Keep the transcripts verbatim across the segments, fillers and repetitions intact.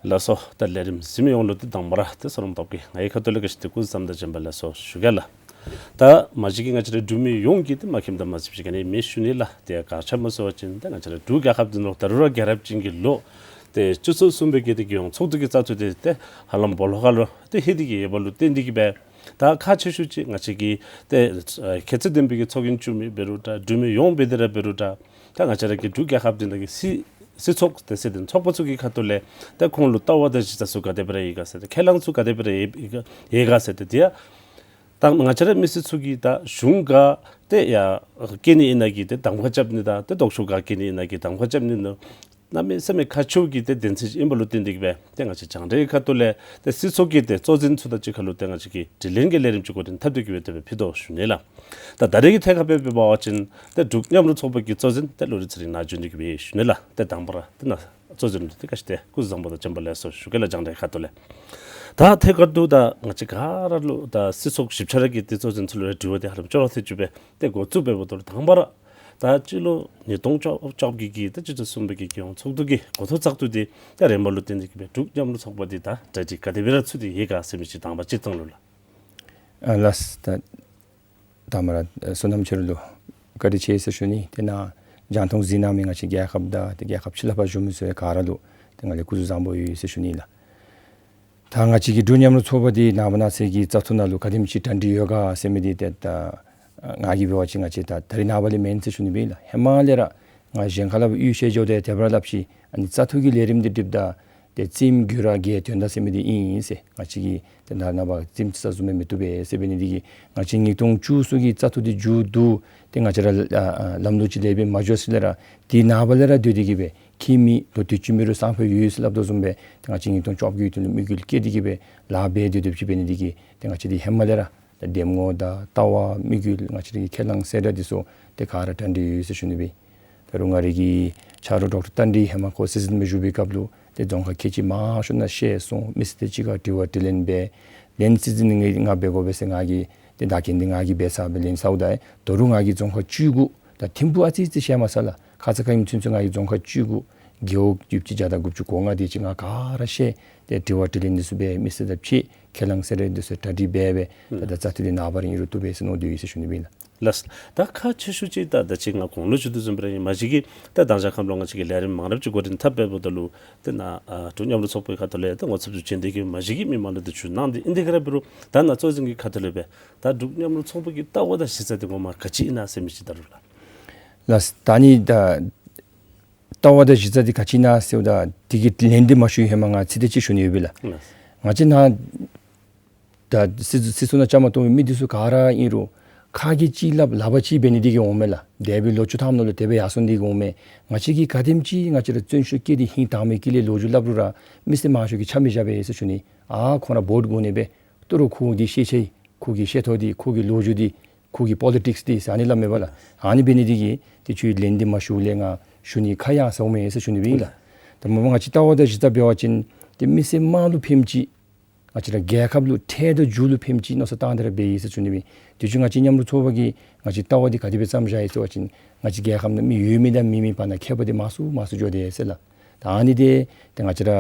ལགས་སོ། ད་ལས་རིམ་གཟིགས་མི་ཡོངས་ལུ་ཏེ་དང་པ་ར་ཏེ་བསོད་ནམས་སྟོབས་རྒྱས་ངེའི་ཁ་ཐུག་ལས་ག་ཅི་ཏེ་སྐུ་གཟུགས་བཟང་པོ་དང་བྱོན་པ་ལེགས་སོ་ཞུ་གེ་ལགས། ད་མ་གཞི་གི་ང་བཅས་རའི་འབྲུག་མི་ཡོངས་ཀྱིས་ཏེ་མ་མཁྱེནམ་དང་མ་གཟིགསཔ་ཅིག་ག་ནི་མེད་ཞུ་ནི་ལགས། ཏེ་ག་ཅི་སྨོ་ཟེར་བ་ཅིན་ད་ང་བཅས་རའི་འབྲུག་རྒྱལ་ཁབ་འདི་ནང་ད་རུང་ར་རྒྱལ་རབས་ཅན་གྱི་ལོ་ཏེ་བཅུ་གསུམ་པའི་གི་ཏེ་རྒྱལ་ཡོངས་ཚོགས་འདུ་གི་བཙག་འཐུ་འདི་ཏེ་ཧ་ལམ་སྦོ་ལོགས་ཁ་ལུ་ཏེ་ལྷོད་དེ་གི་ཡོདཔ་ལུ་བརྟེན་ཏེ་གི་སྦེ་ད་ཁག་ཆེ་ཤོས་ཅིག་ང་བཅས་ཀྱི་ཏེ་ཨ་ཁྱད་ཚད་ལྡན་པའི་གི་ཚོགས་རྒྱན་བཙུགས་མི་འབད་རུང་འདྲ་འབྲུག་མི་ཡོངས་འབད་དེ་ར་འབད་རུང་འདྲ་ད་ང་བཅས་ར་གི་འབྲུག་རྒྱལ་ཁབ་འདི་ནང་གི་སྲིད་སྲིད་ཚོགས་ཏེ་སྲིད་དོན་ཚོགས་པ་ཚུ་གི་ཁ་ཐུག་ལས་ཏེ་ཁོང་ལུ་ལྟ་བ་དང་གཞི་རྩ་ཚུ་ག་དེ་སྦེ་ར་ཡོད་ག་ཟེར་ཏེ་ཁས་བླངས་ཚུ་ག་དེ་སྦེ་ར་ཡོད་ཡོད་ག་ཟེར་ཏེ་དེ་ཡང་ད་ང་བཅས་ར་མི་སེར་ཚུ་གིས་ད་གཞུང་ག་ཏེ་ཡར་བསྐྱལ་ནི་ཨིན་ན་གི་ཏེ་གདམ་ཁ་རྐྱབ་ནི་དང་ཏེ་ལྡོག་ཕྱོགས་ག་བསྐྱལ་ནི་ཨིན་ན་གི་གདམ་ཁ་རྐྱབ་ནི་ནང་གནམ་མེད་ས་མེད་ཁག་ཆེཝ་གི་ཏེ་དོན་ཚན་ཅིག་ཨིནམ་ལུ་བརྟེན་ཏེ་གི་སྦེ་ཏེ་ང་བཅས་རྒྱང་བསྒྲགས་ཁ་ཐུག་ལས་ཏེ་སྲིད་ཚོགས་ཀྱི་ཏེ་གཙོ་འཛིན་ཚུ་དང་གཅིག་ཁར་ལུ་ཏེ་ང་བཅས་ཀྱིས་དྲི་ལན་གྱི་ལས་རིམ་ཅིག་འགོ་འདྲེན་འཐབ་སྟེ་གི་སྦེ་ཏེ་སྦེ་ཕུལ་དོ་ཞུ་ནི་ལགས། ད་ད་རེས་ཀྱི་ཐད་ཁར་སྦེ་འབད་བ་ཅིན་ཏེ་འབྲུག་མཉམ་རུབ་ཚོགས་པ་གི་གཙོ་འཛིན་ཏེ་བློ་གྲོས་ཚེ་རིང་ནཱ་བྱོན་ཏེ་གི་སྦེ་ཞུ་ནི་ལགས། ཏེ་དང་པ་ར་ཏེ་ནཱ་གཙོ་འཛིན་ལུ་ཏེ་ག་ཅི་ཏེ་སྐུ་གཟུགས་བཟང་པོ་དང་བྱོན་པ་ལེགས་སོ་ཞུ་གེ་ལགས། རྒྱང་བསྒྲགས་ཁ་ཐུག་ལས། ད་ཐད་ཀར་དུ་ད་ང་བཅས་ག་ར་ལུ་ད་སྲིད་ཚོགས་བཞི་ཆ་ར་གི་ཏེ་གཙོ་འཛིན་ཚུ་ལུ་ར་དྲི་བ་འདི་ཧ་ལམ་ཅོག་ར་འཐདཔ་ཅིག་སྦེ་ཏེ་འགོ་བཙུགས་འབདཝ་ད་ལུ་དང་པ་ར་ད་སྤྱི་ལོ་ཉིས་སྟོང་བཅོ་བཅོ་བརྒྱད་ཀྱི་ད་བཅུ་ཚེས་གསུམ་པའི་གི་རྒྱལ་ཡོངས་ཚོགས་འདུ་གི་འགོ་ཐོག་བཙག་འཐུ་འདི་ད་རནམ་ལུ་བརྟེན་ཏེ་གི་སྦེ་འབྲུག་མཉམ་རུབ་ཚོགས་པ་འདི་ད་གྲ་སྒྲིག་ག་དེ་སྦེ་ར་ཚུད་དེ་ཡོད་ག་ཟེར་མི་ཅིག་དང་པ་སྤྱིར་བཏང་ལུ་ལགས། ཨ་ལགས། ད་དང་པ་ར་ཨ་བསོད་ནམས་ཆེ་རུ་ལུ་བཀའ་དྲིན་ཆེ་ཟེར་ཞུ་ནི། ཏེ་ནཱ་རྒྱང་མཐོང་གཟིགས་གནང་མི་ང་བཅས་རྒྱལ་ཁབ་དང་ཏེ་རྒྱལ་ཁབ་ཕྱི་ལས་ཕར་བཞུགས་མི་ཚུ་ག་ར་ལུ་ཏེ་ང་ལས་སྐུ་གཟུགས་བཟང་པོ་ཡོད་ཟེར་ཞུ་ནི་ལགས། ད་ང་བཅས་ཀྱི་འབྲུག་མཉམ་རུབ་ཚོགས་པ་འདི་ནངས་པ་གནངས་ཚེ་གི་བཙག་འཐུ་ནང་ལུ་ག་དེམ་ཅིག་གྲ་སྒྲིག་ཡོད་ག་ཟེར་མི་འདི་ཏེ་ད་ཨ་ང་གིས་འབད་བ་ཅིན་ང་བཅས་ད་ད་རེས་ནངས་པ་ལས་མེན་ཟེར་ཞུ་ནི་སྦེ་ལགས། ཧེ་མ་ལས་ར་ང་གཞན་ཁ་ལས་ཕར་གཡུས་བཤལ་འགྱོ་སྟེ་དེ་སྦེ་ར་སླབ་ཅི། ཨ་ནི་བཙག་འཐུ་གི་ལས་རིམ་འདི་སྒྲིགཔ་ད་ཏེ་རྩེདམོ་རྒྱུག་ར་རྒྱལ་དོན་དག་ཟེར་མི་འདི་ཨིན་ཟེར། ང་བཅས་ཀྱིས་ཏེ་ད་རེས་ནངས་པ་རྩེདམོ་ཅིག་ས་བཟུམ་སྦེ་མི་བཏུབ་པས་ཟེར་འབད་ནི་འདི་གིས་ང་བཅས་ཉིས་སྟོང་བཅུ་གསུམ་གྱི་བཙག་འཐུ་འདི་མཇུག་བསྡུ་སྟེ་ང་བཅས་ར་ཨ་ཨ་ལམ་ལུགས་ཅིག་ལས་སྦེ་མ་འགྱོ་ས་ལས་ར་དེ་ནངས་པ་ལས་ར་སྡོད་དེ་གི་སྦེ་ཁྱིམ་མི་ལོ་དུས་ཅི་མེད་རུང་སང་ཕོད་ཡོད་ཟེར་སླབ་དོ་བཟུམ་སྦེ་ཏེ་ང་བཅས་ཉིས་སྟོང་བཅོ་བརྒྱད་ཀྱི་དོན་ལུ་དམིགས་ཡུལ་བསྐྱེད་དེ་གི་སྦེ་ལཱ་འབད་སྡོད་སྡོདཔ་ཅིག་འབད་ནི་འདི་གིས་ཏེ་ང་བཅས་འདི་ཧེ་མ་ལས་ར་ད་འདེམས་ངོ་དང་ལྟ་བ་དམིགས་ཡུལ་ང་བཅས་ར་གི་ཁས་བླངས་གསལ་བསྒྲགས་འདི་ཚུ་ཏེ་ག་ར་གྲ་སྒྲིག་ཡོད་ཟེར་ཞུ་ནི་སྦེ། ད་རུང་ང་རའི་གི་ཆ་རོགས་ཌོག་ཊར་བསྟན་འཕྲིན་ཧེ་མ་ཁོ་སྲིད་འཛིན་སྦེ་བཞུགས་པའི་སྐབས་ལུ་ཏེ་རྫོང་ཁག་ཁལ་གཅིག་མང་ཤོས་ནང་བཤལ་སོང་། མི་སེར་དང་གཅིག་ཁར་དྲི་བ་དྲིས་ལན་འབད། ལན་སྲིད་འཛིན་ང་འབད་དགོ་པས་ཟེར་ང་གིས་ཏེ་བདག་འཛིན་འདི་ང་གིས་འབད་ཚར་སྦེ་ལན་ཟཝ་ད་ད་རུང་ང་གིས་རྫོང་ཁག་བཅུ་དགུ་ད་ཐིམ་ཕུག་ཨ་ཙི་ཙི་བཤལ་མ་ཚར་ལགས། ཁ་ཙ་ཁ་ཉིནམ་ཚུན་ཚོད་ང་གིས་རྫོང་ཁག་བཅུ་དགུ་རྒེད་འོག་བདུན་ཅུ་བརྒྱ་དང་དགུ་བཅུ་གོ་ལྔ་དེ་ཅིག་ང་ག་ར་བཤལ་ཏེ་དྲི་བ་དྲིས་ལན་འདི་ཚུ་འབད། མི་སེར་དང་ཕྱད་ཁས་བླངས་གསལ་བསྒྲགས་འདི་ཚུ་གྲ་སྒྲིག་འབད་སྦེ་ད་ད་བཙག་འཐུ་འདི་ནངས་པ་ར་ཨིན་རུང་བཏུབ་པས་ཟེར་མནོ་སྡོད་ཡི་ཟེར་ཞུ་ནི་སྦེ་ལགས། ལགས། ད་ཁག་ཆེ་ཤོས་ཅིག་ད་ད་ཅི་ང་གོང་ལུ་ཞུ་དོ་བཟུམ་སྦེ་ར་ཨིན། མ་གཞི་གིས་ད་དང་ཞག་ཁམས་ལུ་ང་བཅས་ཀྱིས་ལས་རིམ་མང་རབས་ཅིག་འགོ་འདྲེན་འཐབ་འབདཝ་ད་ལུ་ཏེ་ནཱ་ཨ་འབྲུག་མཉམ་རུབ་ཚོགས་པའི་ཁ་ཐུག་ལས་ད་ངོ་ཚབ་ཚུ་བྱོན་ཏེ་གི་མ་གཞི་གིས་མི་མང་ལུ་ཏེ་ཞུ་གནང་སྟེ་ཨིན། དེ་ག་ར་འབད་རུང་ད་ནཱ་གཙོ་འཛིན་གྱི་ཁ་ཐུག་ལས་འབད་ད་འབྲུག་མཉམ་རུབ་ཚོགས་པ་གི་ལྟ་བ་དང་གཞི་རྩ་འདི་ངོ་མ་ག་ཅི་ཨིན་ན་ཟེར་མི་ཅིག་ད་རུང་ལགས། ལགས། ད་ནི་ད་ལྟ་བ་དང་གཞི་རྩ་འདི་ག་ཅི་ཨིན་ན་ཟེརཝ་ད་དེ་གི་ལན་འདི་མ་ཞུ་ཧེ་མ་ང་ཚིག་དེ་ཅིག་ཞུ་ནི་ཡོད་པས་ལགས། ལགས། ང་བཅས་ནཱ་ད་སྲིད་སྲིད་ཚོགས་ནང་བཅའ་མར་གཏོགས་མི་འདི་ཚུ་ག་ར་ཨིན་རུང་ཁ་གིས་གཅིག་སླབ་ལག་པར་གཅིག་འབད་ནི་འདི་གིས་འོང་མས་ལགས། འདས་པའི་ལོ་བཅུ་ཐམ་ནང་ལུ་དེ་སྦེ་ཡར་སོང་ནི་འདི་གིས་འོང་མས། ང་བཅས་ཀྱིས་ག་དེམ་ཅིག་ང་བཅས་ར་བརྩོན་ཤུགས་བསྐྱེད་དེ་ཧིང་དྭངས་མའི་དཀྱིལ་ལས་ལོ་རྒྱུས་སླབ་རུང་ར་མི་སེར་མང་ཤོས་ཀྱིས་ཆ་མི་བཞག་པས་ཟེར་ཞུ་ནི། ཨ་ཁོང་ར་བོཊ་དགོ་ནི་སྦེ་ད་རུང་ཁོ་གི་ཤེས་བྱའི་ཁོ་གི་ཤེས་ཐོག་འདི་ཁོ་གི་ལོ་རྒྱུས་འདི་ཁོ་གི་པོ་ལི་ཊིགསི་འདི་ཟེར་ཨ་ནི་སླབ་མས་པ་ལགས། ཨ་ནི་འབད་ནི་འདི་གིས་ཏེ་ཁྱོད་ལན་འདི་མ་ཞུ་ལས་ང་ཞུ་ནི་ཁ་ཡང་ཟཝ་མས་ཟེར་ཞུ་ནི་སྦེ་ཨིན་ལགས། ད་མ་པ་ང་བཅས་ལྟ་བ་དང་གཞི་རྩ་འབད་བ་ཅིན་ཏེ་མི་སེར་དམངས་ལུ་ཕནམ་ཅིག་ང་བཅས་ར་རྒྱལ་ཁབ་ལུ་འཕྲལ་དང་མཇུག་ལུ་ཕནམ་ཅིག་མནོ་བསམ་བཏང་སྟེ་ར་འབད་ཡི་ཟེར་ཞུ་ནི་སྦེ། དུས་ཅི་ང་བཅས་མཉམ་རུབ་ཚོགས་པ་གིས་ང་བཅས་ལྟ་བ་འདི་ག་དེ་སྦེ་བརྩམས་བཞག་ཡི་ཟེར་བ་ཅིན་ང་བཅས་རྒྱལ་ཁབ་ནང་མི་ཡོད་མི་དང་མེད་མི་བར་ན་ཁྱད་པར་འདི་མང་སུ་མང་སུ་འགྱོ་དེས་ཟེར་ལགས། ད་ཨ་ནི་འདི་ཏེ་ང་བཅས་ར་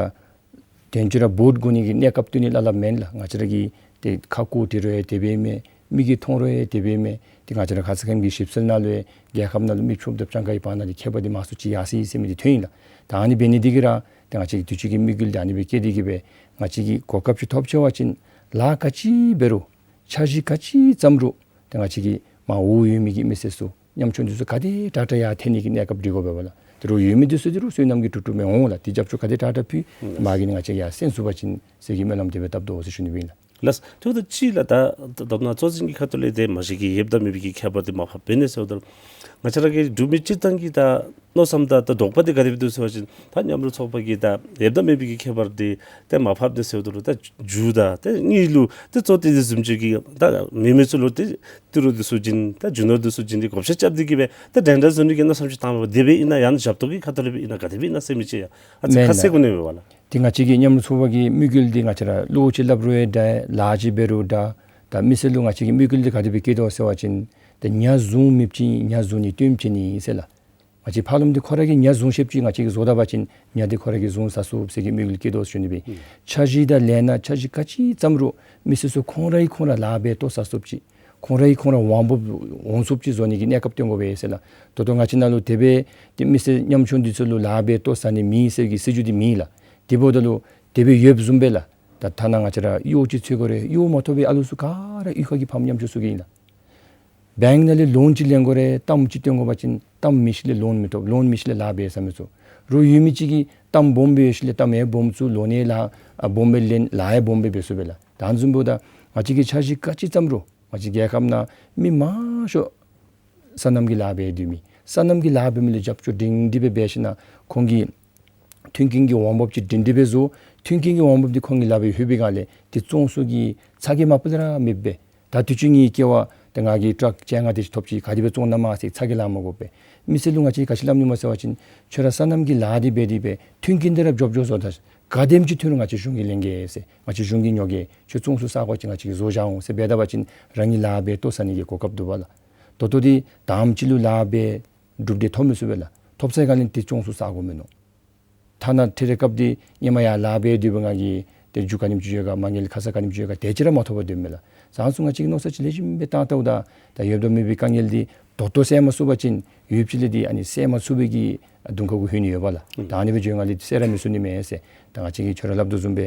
དོན་གཅིག་ར་བོཊ་དགོ་ནི་གི་གནས་སྐབས་བསྟུན་ནི་ལ་ལ་མེན་ལགས། ང་བཅས་ར་གིས་ཏེ་ཁ་སྐོར་དྲི་རུང་ཡང་དེ་སྦེ་མས། མིག་གིས་མཐོང་རུང་ཡང་དེ་སྦེ་མས། ཏེ་ང་བཅས་ར་ཁ་ཙ་ཁ་ཉིནམ་གྱི་ཞིབ་འཚོལ་ནང་ལུ་ཡང་རྒྱལ་ཁབ་ནང་ལུ་མི་ཕྱུགཔོ་དང་སྤྱང་ཀ་གི་བར་ན་ཏེ་ཁྱད་པར་འདི་མང་སུ་ཅིག་ཡར་སོ་ཡི་ཟེར་མི་འདི་ཐོན་ཡི་ལགས། ད་ཨ་ནི་འབད་ནི་འདི་གིས་ར་ཏེ་ང་བཅས་ཀྱིས་དུས་ཅི་གི་དམིགས་ཡུལ་འདི་ཨ་ནི་སྦེ་བསྐྱེད་དེ་གིས་སྦེ་ང་བཅས་ཀྱིས་གོ་སྐབས་ཅིག་ཐོབ་ཆི་བ་ཅིན་ལཱ་ག་ཅི་འབད་རུང་འཆར་གཞི་ག་ཅི་བརྩམ་རུང་ཏེ་ང་བཅས་ཀྱི་མར་འོག་ཡོད་མི་གི་མི་སེར་ཚུ་ཉམ་ཆུང་འདི་ཚུ་ག་དེ་དྲག་དྲག་ཡར་འཐོན་ནི་གི་གནས་སྐབས་སྒྲིག་དགོ་པས་པ་ལགས། ད་རུང་འོག་ཡོད་མི་འདི་ཚུ་འདི་རུང་བསོད་ནམས་ཀྱིས་གྲུབ་གྲུབ་མས་འོང་ལགས། ཏེ་རྒྱབ་སྐྱོར་ག་དེ་དྲག་དྲག་ཕུལ་མར་གྱི་ནི་ང་བཅས་ཡར་སེང་ཚུགས་པ་ཅིན་ཟེར་གྱི་སྨོན་ལམ་དེ་སྦེ་བཏབ་དོ་ཟེར་ཞུ་ནི་སྦེ་ཨིན་ལགས། ལགས། དེ་འབདཝ་ད་ཅིག་ལགས་ད་ད་ད་ནཱ་གཙོ་འཛིན་གྱི་ཁ་ཐུག་ལས་ཏེ་མ་གཞི་གི་ཡོདཔ་དང་མེདཔ་གི་ཁྱད་པར་འདི་མར་ཕབ་འབད་ནི་ཟེརཝ་ད་ང་བཅས་ར་གི་འབྲུག་མི་སྤྱིར་བཏང་གི་ད་མནོ་བསམ་དང་ད་དོགས་པ་འདི་ག་དེ་སྦེ་འདུག་ཟེར་བ་ཅིན་ད་མཉམ་རུབ་ཚོགས་པ་གི་ད་ཡོདཔ་དང་མེདཔ་གི་ཁྱད་པར་འདི་ཏེ་མར་ཕབ་ནི་ཟེརཝ་ད་ལུ་ད་མཇུག་དང་ཏེ་གཉིས་ལུ་ཏེ་གཙོ་ཏེ་དེ་བཟུམ་ཅིག་གི་ད་མེད་མི་ཚུ་ལུ་ཏེ་ཏི་རུ་འདི་ཚུ་བྱིན་ད་རྒྱུ་ནོར་འདི་ཚུ་བྱིན་ཏེ་བགོ་བཤའ་རྐྱབ་སྟེ་གི་སྦེ་ད་འགྲན་ཟླ་བཟོ་ནི་གི་མནོ་བསམ་ཅིག་བཏངམ་འདི་སྦེ་ཨིན་ན་ཡང་ན་ཞབས་ཏོག་གི་ཁ་ཐུག་ལས་སྦེ་ཨིན་ན་ག་དེ་སྦེ་ཨིན་ན་ཟེར་མི་ཅིག་ཡང་ཨ་ཙི་མེན་ཁ་གསལ་ལགས། གོ་ནི་མེད་པ་ལགས། ཏེ་ང་བཅས་ཀྱི་མཉམ་རུབ་ཚོགས་པ་གི་དམིགས་ཡུལ་འདི་ང་བཅས་ར་བློ་ཅིག་སླབ་རུང་ཡང་འདྲ་ལཱ་ཅིག་འབད་རུང་འདྲ་ད་མི་སེར་ལུ་ང་བཅས་ཀྱི་དམིགས་ཡུལ་འདི་ག་དེ་སྦེ་བསྐྱེད་དོ་ཟེར་བ་ཅིན་ཏེ་ཉ་བཟུང་མི་བྱིན་ཉ་བཟུང་ནི་སྟོན་བྱིན་ནི་ཟེར་ལགས། ང་བཅས་ཕར་ལོགམ་འདི་ཁོ་ར་གིས་ཉ་བཟུང་ཤེསཔ་ཅིག་ང་བཅས་ཀྱིས་བཟོ་ད་པ་ཅིན་ཉ་འདི་ཁོ་ར་གིས་བཟུང་ཟ་ཚུགསཔ་ཟེར་གྱི་དམིགས་ཡུལ་བསྐྱེད་དོ་ཟེར་ཞུ་ནི་སྦེ། འཆར་གཞི་དང་ལས་སྣ་འཆར་གཞི་ག་ཅི་བརྩམ་རུང་མི་སེར་ཚུ་ཁོང་ར་གིས་ཁོང་ར་ལཱ་འབད་བཏོག་ཟ་ཚུགསཔ་ཅིག། ཁོང་ར་གིས་ཁོང་ར་དབང་པོ་འོང་ཚུགསཔ་ཅིག་བཟོ་ནི་གི་གནས་སྐབས་སྟོན་དགོ་པས་ཟེར་ལགས། ད་ལྟོ་ང་བཅས་ནང་ལུ་དེ་སྦེ་ཏེ་མི་སེར་ཉམ་ཆུང་འདི་ཚུ་ལུ་ལཱ་འབད་བཏོག་ཟ་ནི་མེད་ཟེར་གྱི་སྲིད་བྱུས་འདི་མེད་ལགས། དེ་འབདཝ་ད་ལུ་དེ་སྦེ་ཡོདཔ་བཟུམ་སྦེ་ལགས། ད་ཐ་ན་ང་བཅས་ར་གཡོག་ཅིག་འཚོལ་དགོ་རུང་གཡོག་མ་ཐོབ་པའི་ཨ་ལུ་ཚུ་ག་ར་གཡུས་ཁ་གི་ཕམ་ཉམ་ཆུང་ཚུ་གི་ཨིན་ལགས། བེངཀ་ནང་ལས་ལོན་ཅིག་ལེན་དགོ་རུང་གཏམ་ཅིག་སྟོན་དགོ་པ་ཅིན་གཏམ་མེད་ཞིནམ་ལས་ལོན་མི་ཐོབ། ལོན་མེད་ཞིནམ་ལས་ལཱ་འབད་ས་མི་ཚུགས། རོགས་ཡོད་མི་ཅིག་གིས་གཏམ་སྦོམ་སྦེ་ཡོད་ཞིནམ་ལས་གཏམ་ཡང་སྦོམ་བཙུགས། ལོན་ཡང་ལཱ་ཨ་སྦོམ་སྦེ་ལེན། ལཱ་ཡང་སྦོམ་སྦེ་འབད་ཚུགས་པས་ལགས། ད་ཨ་ནི་བཟུམ་འབདཝ་ད་ང་བཅས་ཀྱིས་འཆར་གཞི་ག་ཅི་བརྩམ་རུང་ང་བཅས་རྒྱལ་ཁབ་ནང་མི་མང་ཤོས་སོ་ནམ་གྱི་ལཱ་འབད་སྡོད་མི། སོ་ནམ་གྱི་ལཱ་འབད་མི་ལུ་རྒྱབ་སྐྱོར་སྒྲིང་སྒྲི་སྦེ་འབད་ཞིན་ན་ཁོང་གི་མཐུན་རྐྱེན་གྱི་འོང་འབབ་ཅིག་སྒྲིང་སྒྲི་སྦེ་བཟོ། མཐུན་རྐྱེན་གྱི་འོང་འབབ་འདི་ཁོང་གི་ལག་པར་ལྷོད་པའི་སྒང་ལས་ཏེ་བཙོང་སའི་ཚ་གྱང་མ་པ་ལས་ར་མེདཔ་སྦེ། ད་དུས་ཅི་ངེའི་སྐྱེ་བ་ཏེ་ང་གིས་ཊཱརཀ་བཅོ་ལྔ་དེ་ཅིག་ཐོབ་ཅི། ག་དེ་སྦེ་བཙོང་ནི་མས་ཟེར་ཚ་གྱང་ལང་མ་དགོ་པས། མི་སེར་ལུ་ང་བཅས་ག་ཅི་སླབ་ནི་སྨོ་ཟེར་བ་ཅིན་ཁྱོད་ར་སོ་ནམ་གྱི་ལཱ་འདི་འབད་དེ་སྦེ་མཐུན་རྐྱེན་འདི་ར་འབྱོར་འབྱོར་བཟོ་ད། ག་དེམ་ཅིག་ཐོན་རུང་ང་བཅས་གཞུང་གིས་ལེན་གེ་ཟེར། ང་བཅས་གཞུང་གིས་ཉོ་གེ། ཁྱོད་བཙོང་ས་ས་གོ་ཅིག་ང་བཅས་ཀྱིས་བཟོ་བཞག་འོང་ཟེར་འབད་ད་པ་ཅིན་རང་གིས་ལཱ་འབད་བཏོག་ཟ་ནི་གི་གོ་སྐབས་འདུག་པ་ལགས། ད་ལྟོ་འདི་དང་པ་ཅིག་ལུ་ལཱ་འབད་གྲུབ་འབྲས་ཐོབ་མི་ཚུགས་པས་ལགས། ཐོབ་ཚར་ག་ལས་ཏེ་བཙོང་ས་ས་གོ་མིན་ནུག། ཐ་ན་ཐེངས་རེ་སྐབས་འདི་ཧེ་མ་ཡར་ལཱ་འབད་སྡོད་པའི་ང་གིས་ཏེ་རྒྱུ་ག་ནེམ་ཅིག་ཡོད་ག་མ་དངུལ་ཁ་ཙ་ག་ནེམ་ཅིག་ཡོད་ག་དེ་ཅིག་ར་མ་ཐོབ་པར་སྡོདཔ་མས་ལགས། ཨ་ནི་ཚུ་ང་བཅས་ཀྱིས་མནོ་བསམ་ཅིག་ལེགས་ཤོམ་སྦེ་བཏང་ལྟཝ་ད་ད་ཡོདཔ་དང་མེདཔ་གི་དཀའ་ངལ་འདི་ད་ལྟོ་སེལ་མ་ཚུགས་པ་ཅིན་ཡུདཔ་ཅིག་ལས་འདི་ཨ་ནི་སེལ་མ་ཚུགས་པའི་གི་གདོང་ཁ་གུ་ལྷོད་ནི་ཡོདཔ་ལགས། ཨུམ། ད་ཨ་ནི་སྦེ་འགྱོ་བའི་སྒང་ལས་སེལ་ར་མི་ཚུགས་ནི་མས་ཟེར། ད་ང་བཅས་ཀྱིས་ཁྱོད་ར་སླབ་དོ་བཟུམ་སྦེ་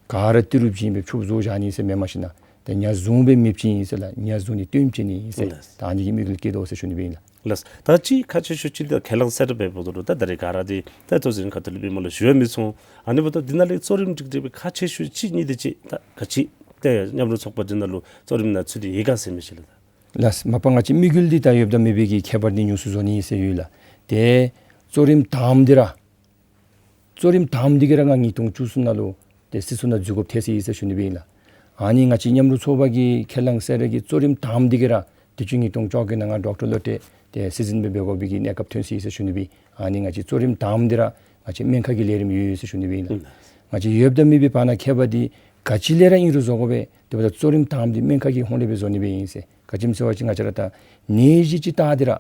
ག་ར་ཏི་རུ་བྱིན་སྦེ་ཕྱུགཔོ་བཟོ་བཞག་ནི་ཟེར་མེན་མ་ཤེས་ན། ད་ཉ་བཟུང་སྦེ་མེདཔ་ཅིག་ཨིན་ཟེར་ལགས། ཉ་བཟུང་ནི་སྟོནམ་ཅིག་ཨིན་ཟེར། ལགས། ད་ཨ་ནི་གི་དམིགས་ཡུལ་བསྐྱེད་དོ་ཟེར་ཞུ་ནི་སྦེ་ཨིན་ལགས། ལགས། ད་ཅི་ཁག་ཆེ་ཤོས་ཅིག་ད་ཁས་བླངས་གསལ་ར་འབད་འབདཝ་ད་ད་རེས་ག་ར་འདི་ད་ལྟོ་ཚུན་ཁ་ཐུག་ལུ་མི་མང་ལུ་ཞུ་ཡང་མི་ཚུགས། ཨ་ནི་འབདཝ་ད་འདི་ནང་ལས་གཙོ་རིམ་སྒྲིག་སྒྲིག་པའི་ཁག་ཆེ་ཤོས་ཅིག་གཉིས་དེ་ཅིག་ད་ག་ཅི་ཏེ་མཉམ་རུབ་ཚོགས་པ་འདི་ནང་ལུ་གཙོ་རིམ་ནང་ཚུད་དེ་ཡོད་ག་ཟེར་མི་ཅིག་ལགས། ལགས། མ་པ་ང་བཅས་དམིགས་ཡུལ་འདི་ད་ཡོདཔ་དང་མེདཔ་གི་ཁྱད་པར་འདི་ཉུང་སུ་བཟོ་ནི་ཨིན་ཟེར་ཡོད་ལགས། ཏེ་གཙོ་རིམ་དང་པ་འདི་ར་གཙོ་རིམ་དང་པ་འདི་གིས་ར་ང་ཉིས་སྟོང་བཅུ་གསུམ་ནང་ལུ་ཏེ་སྲིད་ཚོགས་ནང་འཛུལ་དགོཔ་ཐལ་སོ་ཡི་ཟེར་ཞུ་ནི་སྦེ་ཨིན་ལགས། ཨ་ནི་ང་བཅས་མཉམ་རུབ་ཚོགས་པ་གིས་ཁས་བླངས་གསལ་ར་གི་གཙོ་རིམ་དང་པ་འདི་གིས་ར་དུས་ཅི་ཉིས་སྟོང་བཅོ་བརྒྱད་ནང་ང་ཌོག་ཊར་བློ་གྲོས་ཏེ་སྲིད་འཛིན་སྦེ་འབད་དགོ་པའི་གི་གནས་སྐབས་ཐོན་སོ་ཡི་ཟེར་ཞུ་ནི་སྦེ། ཨ་ནི་ང་བཅས་གཙོ་རིམ་དང་པ་འདི་ར་ང་བཅས་སྨན་ཁང་གི་ལས་རིམ་ཡོད་ཡོད་ཟེར་ཞུ་ནི་སྦེ་ཨིན་ལགས། ཨུམ། ང་བཅས་ཡོདཔ་དང་མེདཔ་གི་བར་ན་ཁྱད་པར་འདི་ག་ཅི་ལས་ར་ཨིན་རུང་བཟོ་དགོ་པས། དེ་འབདཝ་ད་གཙོ་རིམ་དང་པ་འདི་སྨན་ཁང་གི་ཧོངས་ལས་སྦེ་བཟོ་ནི་སྦེ་ཨིན་ཟེར། ག་ཅི་སྨོ་ཟེར་བ་ཅིན་ང་བཅས་ར་ད་ནད་གཞི་ཅིག་བཏགས་ཏེ་ར་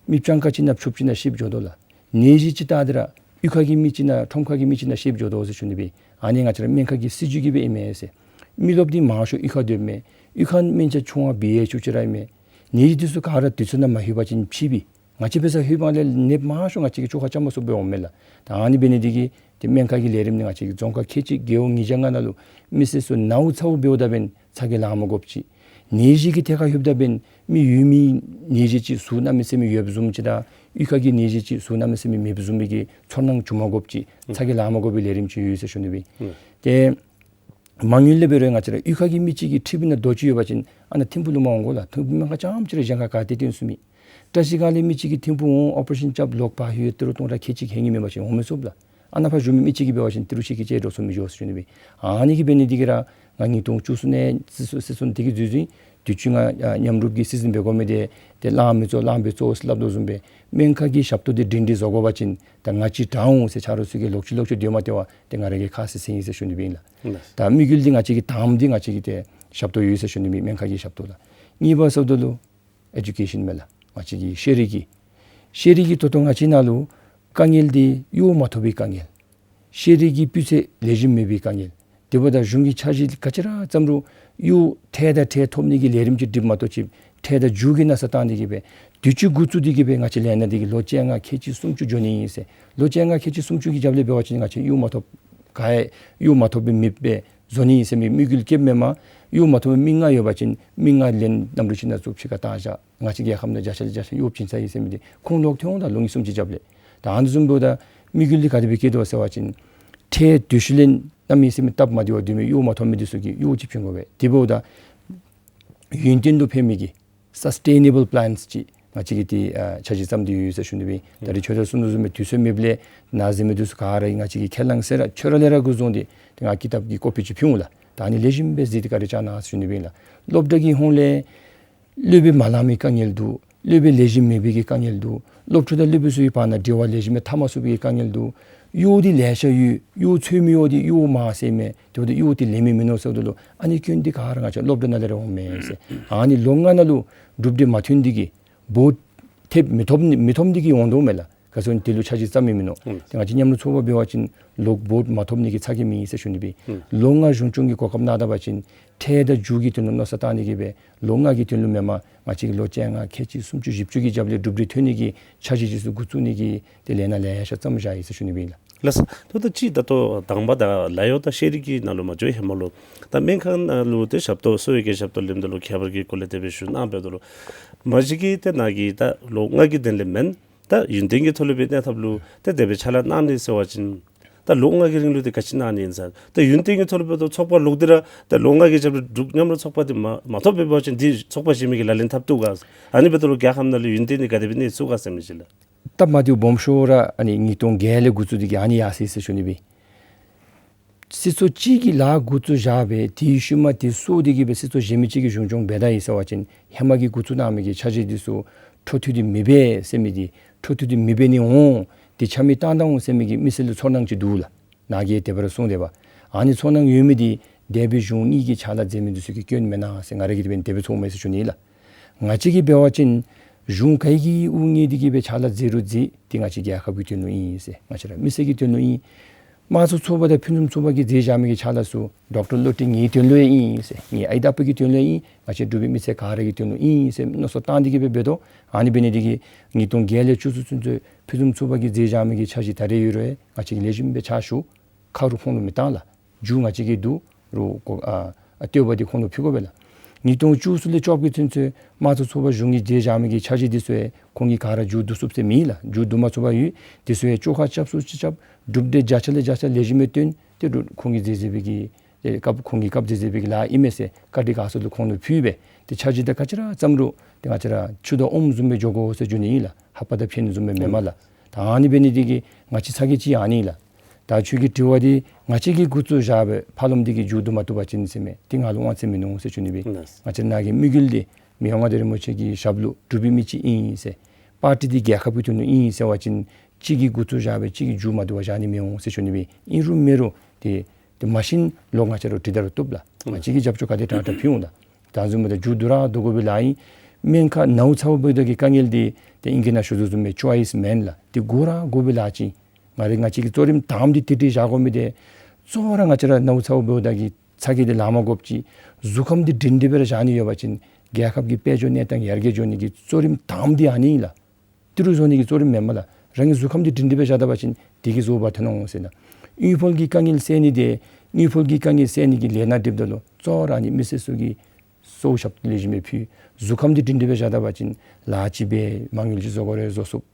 མི་གྱངས་ཁ་ཅིག་ནང་ཕྱུགཔོ་ཅིག་ནང་ཤིཝ་འགྱོ་དོ་ལགས། ནད་གཞི་ཅིག་བཏགས་ཏེ་ར་གཡུས་ཁ་གི་མི་ཅིག་ནང་ཁྲོམ་ཁ་གི་མི་ཅིག་ནང་ཤིཝ་འགྱོ་དོ་ཟེར་ཞུ་ནི་སྦེ། ཨ་ནི་ང་བཅས་ར་སྨན་ཁང་གི་སྲིད་བྱུས་ཀྱིས་སྦེ་ཨིན་མས་ཟེར། མི་རློབས་འདི་མང་ཤོས་གཡུས་ཁར་སྡོདཔ་མས། གཡུས་ཁར་སྨན་རྐྱབ་ཆུང་བ་འབད་ཡང་ཆོགཔ་ཅིག་ར་ཨིན་མས། ནད་གཞི་འདི་ཚུ་ག་ར་དུས་ཚོད་ནང་མ་ལྷོད་པ་ཅིན་ཕྱིས་པས། ང་བཅས་འབད་སར་ལྷོད་པའི་སྒང་ལས་ནདཔ་མང་ཤོས་ང་བཅས་ཀྱིས་བཅོས་ཁ་རྐྱབ་མ་ཚུགསཔ་སྦེ་འོངམ་མས་ལགས། ད་ཨ་ནི་འབད་ནི་འདི་གིས་ཏེ་སྨན་ཁང་གི་ལས་རིམ་འདི་ང་བཅས་ཀྱིས་རྫོང་ཁག་ཁལ་གཅིག་རྒེད་འོག་ཉིས་བརྒྱ་ལྔ་ནང་ལུ་མི་སེར་ཚུ་ནཝ་ཚཝ་འབདཝ་ད་འབདན་ཚ་གྱང་ལང་མ་དགོཔ་ཅིག། ནད་གཞི་གི་ཐད་ཁར་ལྷོདཔ་ད་འབདན་མི་ཡོད་མི་ནད་གཞི་ཅིག་ཟུག་གནམ་མེད་ས་མེད་ཡོདཔ་བཟུམ་ཅིག་དང་གཡུས་ཁ་གི་ནད་གཞི་ཅིག་ཟུག་གནམ་མེད་ས་མེད་མེདཔ་བཟུམ་མའི་གི་ཚོར་སྣང་བྱུང་མ་དགོཔ་ཅིག། ཚ་གྱང་ལང་མ་དགོ་པའི་ལས་རིམ་ཅིག་ཡོད་ཟེར་ཞུ་ནི་སྦེ། ཨུམ། ཏེ་མ་དངུལ་ལས་འབད་རུང་ང་བཅས་ར་གཡུས་ཁ་གི་མི་ཅིག་གི་མཁྲིསཔ་ནང་རྡོ་ཅིག་ཡོད་པ་ཅིན་ཨ་ནཱ་ཐིམ་ཕུག་ལུ་མར་འོང་དགོ་ལགས། ཐིམ་ཕུག་སྨན་ཁང་རྐྱངམ་ཅིག་ར་གཞན་ཁར་ག་ཏེ་སྟོན་ཚུགས་མེད། བཀྲ་ཤིས་སྒང་ལས་མི་ཅིག་གིས་ཐིམ་ཕུག་འོང་ཨོ་པ་རེ་ཤཱན་རྐྱབ་ལོག་ཕར་ལྷོད་ཏི་རུ་སྟོང་ཕྲག་ཁལ་གཅིག་ཁལ་གཉིས་མེད་པ་ཅིན་འོང་མི་ཚུགས་ལགས། ཨ་ནཱ་ཕར་བཞུགས་མི་མི་ཅིག་གིས་འབད་བ་ཅིན་ཏི་རུ་ཁལ་གཅིག་ཅིག་འགྲོ་ཚུགས་མི་འགྱོ་ཟེར་ཞུ་ནི་སྦེ། ཨ་ནི་གིས་འབད་ནི་འདི་གིས་ར་ང་ཉིས་སྟོང་བཅུ་གསུམ་ནང་སྲིད་ཚོགས་སྲིད་ཚོགས་འདི་གི་འཛུལ་འཛུལ་དུས་ཅི་ང་ཨ་མཉམ་རུབ་ཀྱི་སྲིད་འཛིན་འབད་དགོ་མི་འདི་ཏེ་ལངམ་མི་གཙོ་ལངམ་སྦེ་གཙོ་བོ་ཟེར་སླབ་དོ་བཟུམ་སྦེ་སྨན་ཁང་གི་ཞབས་ཏོག་འདི་སྒྲིང་སྒྲི་བཟོ་དགོ་པ་ཅིན་ད་ང་བཅས་དྲག་འོང་ཟེར་ཆ་རོགས་ཚུ་གིས་ལོག་ཅི་ལོག་ཅི་སྡོད་མ་སྟེར་བར་ཏེ་ང་ར་གིས་ཁ་བཟེད་བཟེདཔ་ཨིན་ཟེར་ཞུ་ནི་སྦེ་ཨིན་ལགས། ལགས། ད་དམིགས་ཡུལ་འདི་ང་བཅས་ཀྱི་དང་པ་འདི་ང་བཅས་ཀྱི་ཏེ་ཞབས་ཏོག་ཡོད་ཟེར་ཞུ་ནི་སྦེ་སྨན་ཁང་གི་ཞབས་ཏོག་ལགས། གཉིས་པ་ཟེརཝ་ད་ལུ་ཨེ་ཌུ་ཀེ་ཤཱན་མས་ལགས། ང་བཅས་ཀྱི་ཤེས་རིག་གི་ཤེས་རིག་གི་ད་ལྟོ་ང་བཅས་ནང་ལུ་དཀའ་ངལ་འདི་གཡོག་མ་ཐོབ་པའི་དཀའ་ངལ། ཤེས་རིག་གི་སྤུས་ཚད་ལེགས་ཤོམ་མེད་པའི་དཀའ་ངལ། དེ་འབདཝ་ད་གཞུང་གི་འཆར་གཞི་ག་ཅི་ར་བརྩམ་རུང་གཡོག་འཕྲལ་དང་འཕྲལ་ཐོབ་ནི་གི་ལས་རིམ་ཅིག་སྒྲིག་མ་གཏོགས་ཅིག་འཕྲལ་དང་མཇུག་གི་མནོ་བསམ་བཏང་སྟེ་གིས་སྦེ་དུས་ཅི་འགོ་བཙུགས་ཏེ་གིས་སྦེ་ང་བཅས་ལས་སྣ་འདི་གིས་ལོ་བཅོ་ལྔ་ཁལ་གཅིག་སུམ་ཅུ་འགྱོ་ནི་ཨིན་ཟེར། ལོ་བཅོ་ལྔ་ཁལ་གཅིག་སུམ་ཅུ་གི་རྒྱབ་ལས་འབད་བ་ཅིན་ང་བཅས་གཡོག་མ་ཐོབ་ག་ཡང་གཡོག་མ་ཐོབ་པའི་མེདཔ་སྦེ་བཟོ་ནི་ཨིན་ཟེར་མི་དམིགས་ཡུལ་བསྐྱེདཔ་མེན་མས། གཡོག་མ་ཐོབ་པའི་མི་ལྔ་ཡོད་པ་ཅིན་མི་ལྔ་ལེན་གནམ་གྲུ་ཅིག་ནང་བཙུགས་ཕྱི་ཁར་བཏང་བཞག། ང་བཅས་རྒྱལ་ཁབ་ནང་བརྒྱ་ཆ་ལས་བརྒྱ་ཆ་གཡོག་བྱིན་ཚར་ཡི་ཟེར་མི་འདི་ཁོང་ལོག་ཐོན་འོང་ད་ལོ་གཉིས་གསུམ་ཅིག་རྒྱབ་ལས། ད་ཨ་ནི་བཟུམ་འབདཝ་ད་དམིགས་ཡུལ་འདི་ག་དེ་སྦེ་བསྐྱེད་དོ་ཟེར་བ་ཅིན་འཕྲལ་དུས་ཤུལ་ལས་གནམ་མེད་ས་མེད་སྟབས་མ་བདེཝ་སྡོད་མི་གཡོག་མ་ཐོབ་མི་འདི་ཚུ་གི་གཡོག་ཅིག་བྱིན་དགོ་པས། དེ་འབདཝ་ད་ཡུན་བརྟན་དུ་འཕེལ་མི་གི་སཱསི་ཊེ་ནེ་བཱལ་པི་ལཱནསི་ཅིག་ང་བཅས་ཀྱིས་ཏེ་ཨ་འཆར་གཞི་བརྩམས་ཏེ་ཡོད་ཟེར་ཞུ་ནི་སྦེ། ད་རེས་ཁྱོད་ར་གསུང་དོ་བཟུམ་སྦེ་དུས་ཚོད་མེདཔ་ལས་ནཱ་གཟིགས་མི་འདི་ཚུ་ག་ར་ང་བཅས་ཀྱིས་ཁས་བླངས་གསལ་ར་ཁྱོད་ར་ལས་ར་འགོ་བཟུང་སྟེ་ཏེ་ང་ཀི་དེབ་ཀྱི་ཀོ་པི་ཅིག་ཕུལ་འོང་ལགས། ད་ཨ་ནི་ལེགས་ཤོམ་སྦེ་གཟིགས་ཏེ་བཀའ་དྲིན་བསྐྱང་གནང་ཟེར་ཞུ་ནི་སྦེ་ཨིན་ལགས། སློབ་གྲྭ་གི་ཧོངས་ལས་སློབ་དཔོན་མ་ལང་མི་དཀའ་ངལ་འདུག། སློབ་དཔོན་ལེགས་ཤོམ་མེད་པའི་གི་དཀའ་ངལ་འདུག། སློབ་ཕྲུག་དང་སློབ་དཔོན་ཚུ་གི་བར་ན་འབྲེལ་བ་ལེགས་ཤོམ་སྦེ་འཐབ་མ་ཚུགས་པའི་གི་དཀའ་ངལ་འདུག། གཡོག་འདི་ལེ་ཤ་ཡོད། གཡོག་འཚོལ་མི་གཡོག་འདི་གཡོག་མང་ཟེར་མས། དེ་འབདཝ་ད་གཡོག་འདི་ལེན་མི་མིན་ནུག་ཟེརཝ་ད་ལུ་ཨ་ནི་སྐྱོན་འདི་ག་ར་ང་བཅས་སློབ་གྲྭ་ནང་ལས་ར་འོངམ་མས་ཟེར། ཨ་ནི་ལོ་ལྔ་ནང་ལུ་གྲུབ་འབྲས་མ་ཐོན་འདི་གིས་འབོ་ཐེབས་མི་ཐོབ་མི་ཐོབ་འདི་གིས་འོང་དོ་མས་ལགས། ལགས་སོ། དེ་ལུ་འཆར་གཞི་བརྩམས་མི་མིན་ནུག། ཨུམ། ཏེ་ང་བཅས་མཉམ་རུབ་ཚོགས་པ་འབད་བ་ཅིན་ལོག་བོཊ་མ་ཐོབ་ནི་གི་ཚ་གྱང་མེད་ཟེར་ཞུ་ནི་སྦེ། ཨུམ། ལོ་ལྔ་གཞུང་སྐྱོང་གི་གོ་སྐབས་གནང་ད་པ་ཅིན་ཁྲལ་དང་རྒྱུ་གི་དོན་ལུ་མནོ་བསམ་བཏང་ནི་གི་སྦེ་ལོ་ལྔ་གི་དོན་ལུ་མེན་པར་ང་བཅས་ཀྱིས་ལོ་བཅོ་ལྔ་ཁལ་གཅིག་སུམ་ཅུ་བཞི་བཅུ་གི་རྒྱབ་ལས་གྲུབ་འབྲས་ཐོན་ནི་གི་འཆར་གཞི་འདི་ཚུ་འགོ་བཙུགས་ནི་གི་ཏེ་ལས་སྣ་ལེ་ཤ་བརྩམས་བཞག་ཡི་ཟེར་ཞུ་ནི་སྦེ་ཨིན་ལགས། ལགས་སོ། ད་ལྟོ་ཅིག་ད་ལྟོ་དང་པ་ད་ལཱ་གཡོག་དང་ཤེས་རིག་གི་ནང་ལུ་མ་འགྱོ་ཧེ་མ་ལུ་ད་སྨན་ཁང་ནང་ལུ་ཏེ་ཞབས་ཏོག་གསོ་བའི་གི་ཞབས་ཏོག་ལེནམ་ད་ལུ་ཁྱད་པར་གྱི་སྐོར་ལས་དེ་སྦེ་ཞུ་གནང་འབདཝ་ད་ལུ་མ་གཞི་གི་ཏེ་ནཱ་གི་ད་ལོ་ལྔ་གི་དོན་ལས་མེན། ད་ཡུན་བརྟན་གྱི་ཐོག་ལུ་སྦེ་གནས་ཐབས་ལུ་ཏེ་དེ་སྦེ་ཕྱག་ལཱ་གནང་ནི་ཟེར་བ་ཅིན་ད་ལོ་ལྔ་གི་རིང་ལུ་ཏེ་ག་ཅི་གནང་ནི་ཨིན་ཟེར། ད་ཡུན་བརྟན་གྱི་ཐོག་ལུ་འབདཝ་ད་ཚོགས་པ་ལོག་སྟེ་ར་ད་ལོ་ལྔ་གི་རྒྱབ་ལུ་འབྲུག་མཉམ་རུབ་ཚོགས་པ་འདི་མ་མ་ཐོབ་འབད་བ་ཅིན་འདི་ཚོགས་པ་གཞན་མི་གིས་ལག་ལེན་འཐབ་བཏུབ་ག། ཨ་ནི་འབདཝ་ད་ལུ་རྒྱལ་ཁབ་ནང་ལུ་ཡུན་བརྟན་འདི་ག་དེ་སྦེ་གནས་ཚུགས་ག་ཟེར་མི་ཅིག་ལགས། སྟབས་མ་བདེཝ་སྦོམ་ཤོས་ར་ཨ་ནི་ཉིས་སྟོང་བརྒྱད་ལས་འགོ་བཙུགས་ཏེ་གི་ཨ་ནི་ཡར་སོ་ཡི་ཟེར་ཞུ་ནི་སྦེ། སྲིད་ཚོགས་གཅིག་གིས་ལཱ་འགོ་བཙུགས་བཞག་སྦེ་དེའི་ཤུལ་མ་དེ་སོར་ཏེ་གི་སྦེ་སྲིད་ཚོགས་གཞན་མི་གཅིག་གིས་གཞུང་སྐྱོང་འབད་ད་ཡི་ཟེར་བ་ཅིན་ཧེ་མ་གི་འགོ་བཙུགས་གནང་མི་གི་འཆར་གཞི་འདི་ཚུ་འཕྲོ་མཐུད་དེ་མི་འབད་ཟེར་མི་འདི་འཕྲོ་མཐུད་དེ་མི་འབད་ནི་འོང་། འདི་ཆ་མེད་བཏང་ད་འོང་ཟེར་མི་གི་མི་སེར་ལུ་ཚོར་སྣང་ཅིག་འདུག་ལགས། ནཱ་གིས་དེ་སྦེ་ར་གསུངས་ཏེ་འབད། ཨ་ནི་ཚོར་སྣང་ཡོད་མི་འདི་འདས་པའི་གཞུང་གཉིས་ཀྱི་ཕྱག་ལཱ་མཛད་མི་འདི་ཚུ་གི་སྐྱོན་མེན་ན་ཟེར་ང་ར་གིས་དེ་སྦེ་དེ་སྦེ་ཚོརཝ་མས་ཟེར་ཞུ་ནི་ལགས། ང་བཅས་ཀྱིས་འབད་བ་ཅིན་གཞུང་ག་གི་དབུ་བརྙེས་ཏེ་གི་སྦེ་ཕྱག་ལཱ་མཛད་རུང་མཛད་དེ་ང་བཅས་རྒྱལ་ཁབ་ཀྱི་དོན་ལུ་ཨིན་ཟེར་ང་བཅས་ར་མི་སེར་གྱི་དོན་ལུ་ཨིན། དམངས་གཙོ་ཚོགས་པ་དང་ཕུན་སུམ་ཚོགས་པ་གིས་མཛད་བཞག་མི་གི་ཕྱག་ལཱ་ཚུ་ཌོག་ཊར་བློ་གྲོས་ངེའི་དོན་ལུ་ཡང་ཨིན་ཟེར་ངེའི་ཨའི་དང་ཨ་པའི་གི་དོན་ལུ་ཡང་ཨིན། ང་བཅས་འབྲུག་པའི་མི་སེར་ག་ར་གི་དོན་ལུ་ཨིན་ཟེར་མནོ་བསམ་བཏང་སྟེ་གི་སྦེ་འབད་དོ། ཨ་ནི་འབད་ནི་འདི་གིས་ཉིས་སྟོང་བརྒྱད་ལས་བཅུ་གསུམ་ཚུན་ཚོད་ཕུན་སུམ་ཚོགས་པ་གིས་མཛད་བཞག་མི་གི་འཆར་གཞི་ད་རེས་ཡོད་རུང་ང་བཅས་ཀྱིས་ལེགས་ཤོམ་སྦེ་ཕྱག་ཞུ། ཁ་རུ་ཁོང་ལུ་མི་བཏང་ལགས། མཇུག་ང་བཅས་ཀྱིས་བསྡུ་རུང་གོ་ཨ་ཨ་བསྟོད་པ་འདི་ཁོང་ལུ་ཕུལ་དགོ་པས་ལགས། ཉིས་སྟོང་བཅུ་གསུམ་ལས་བཅོ་བརྒྱད་ཚུན་ཚོད་དམངས་གཙོ་ཚོགས་པ་གཞུང་གིས་མཛད་བཞག་མི་གི་འཆར་གཞི་འདི་ཚུ་ཡང་ཁོང་གིས་ག་ར་མཇུག་བསྡུ་ཚུགསཔ་ཟེར་མེད་ལགས། མཇུག་བསྡུ་མ་ཚུགས་པར་ཡོད། འདི་ཚུ་ཡང་བཅོ་ཁ་རྐྱབ་ཚུགས་ཅིག་རྐྱབ། གྲུབ་འབྲས་བརྒྱ་ཆ་ལས་བརྒྱ་ཆ་ལེགས་ཤོམ་སྦེ་བཏོན། ཏེ་རུང་ཁོང་གིས་མཛད་མཛད་པའི་གི་ཏེ་སྐབས་ཁོང་གིས་སྐབས་མཛད་མཛད་པའི་གི་ལཱ་ཨིན་མས་ཟེར་བཀའ་དྲིན་དགའ་ཚོར་དུ་ཁོང་ལུ་ཕུལ་སྦེ་ཏེ་འཆར་གཞི་དང་ག་ཅི་ར་བརྩམས་རུང་ཏེ་ང་བཅས་ར་ཆུ་དང་ཨོམ་བཟུམ་སྦེ་འགྱོ་དགོ་ཟེར་ཞུ་ནི་ཨིན་ལགས། ཧ་པ་དང་ཕན་བཟུམ་སྦེ་མེན་མས་ལགས། ད་ཨ་ནི་འབད་ནི་འདི་གིས་ང་བཅས་ཚ་གྱང་ཅིག་ཨ་ནི་ལགས། ད་ཁྱོད་ཀྱི་དྲི་བ་འདི་ང་བཅས་ཀྱིས་འགོ་བཙུགས་བཞག་སྦེ་ཕར་ལོགམ་འདི་གིས་མཇུག་བསྡུ་མ་བཏུབ་པ་ཅིན་ཟེར་མས། ཏེ་ང་ལུ་དབང་ཚད་མིན་ནུག་ཟེར་ཞུ་ནི་སྦེ། ལགས། ང་བཅས་ནཱ་གི་དམིགས་ཡུལ་འདི་མི་དབང་མངའ་བདག་རིན་པོ་ཆེ་གི་ཞབས་ལུ་འབྲུག་པའི་མི་ཅིག་ཨིན་ཟེར་པར་ཊི་འདི་རྒྱལ་ཁབ་ཀྱི་དོན་ལུ་ཨིན་ཟེར་བ་ཅིན་གཅིག་གིས་འགོ་བཙུགས་བཞག་སྦེ་གཅིག་གིས་མཇུག་མ་བསྡུ་བར་བཞག་ནི་མི་འོང་ཟེར་ཞུ་ནི་སྦེ། ཨིན་རུང་མེན་རུང་ཏེ་ཏེ་མ་ཤེས་ལོག་ང་བཅས་ར་འདྲི་ད་རུང་བཏུབ་ལགས། ང་བཅས་ཀྱིས་རྒྱབ་སྐྱོར་ག་དེ་དྲག་དྲག་ཕུལ་འོང་ད། ད་བཟུམ་སྦེ་ད་མཇུག་བསྡུ་ར་བསྡུ་དགོ་པའི་ལཱ་ཨིན། སྨན་ཁང་ནཝ་ཚཝ་འབདཝ་ད་གི་དཀའ་ངལ་འདི་ཏེ་ཨིང་སྐད་ནང་ཞུ་དོ་བཟུམ་སྦེ་ཅོའིས་མེན་ལགས། ཏེ་དགོ་ར་དགོ་པའི་ལཱ་ཅིག། ང་ར་ང་བཅས་ཀྱི་གཙོ་རིམ་དང་པ་འདི་ཏེ་འདི་བཞག་དགོ་མི་འདི་གཙོ་བོ་ར་ང་བཅས་ར་ནཝ་ཚཝ་འབདཝ་ད་གི་ཚ་གྱང་འདི་ལང་མ་དགོཔ་ཅིག། གཟུགས་ཁམས་འདི་སྒྲིང་སྒྲི་སྦེ་ར་བཞག་ནི་ཡོད་པ་ཅིན་རྒྱལ་ཁབ་ཀྱི་དཔལ་འབྱོར་གནས་སྟངས་ཡར་རྒྱས་འགྱོ་ནི་གི་གཙོ་རིམ་དང་པ་འདི་ཨ་ནི་ཨིན་ལགས། ཏི་རུ་བཟོ་ནི་གི་གཙོ་རིམ་མེན་མས་ལགས། རང་གི་གཟུགས་ཁམས་འདི་སྒྲིང་སྒྲི་སྦེ་བཞག་ད་པ་ཅིན་དེ་གིས་བཟོ་བ་ཐོན་འོང་ཟེར་ན། དངུལ་ཕོགས་ཀྱི་དཀའ་ངལ་སེལ་ནི་འདི་དངུལ་ཕོགས་ཀྱི་དཀའ་ངལ་སེལ་ནི་གི་ལས་སྣ་སྒྲིགཔ་ད་ལུ་གཙོ་བོ་ར་ཨ་ནི་མི་སེར་ཚུ་གི་གསོ་བ་ཞབས་ཏོག་ལེགས་ཤོམ་སྦེ་ཕུལ། གཟུགས་ཁམས་འདི་སྒྲིང་སྒྲི་སྦེ་བཞག་ད་པ་ཅིན་ལཱ་ཅིག་འབད་མ་དངུལ་ཅིག་བཟོ་དགོ་རུང་བཟོ་ཚུགས།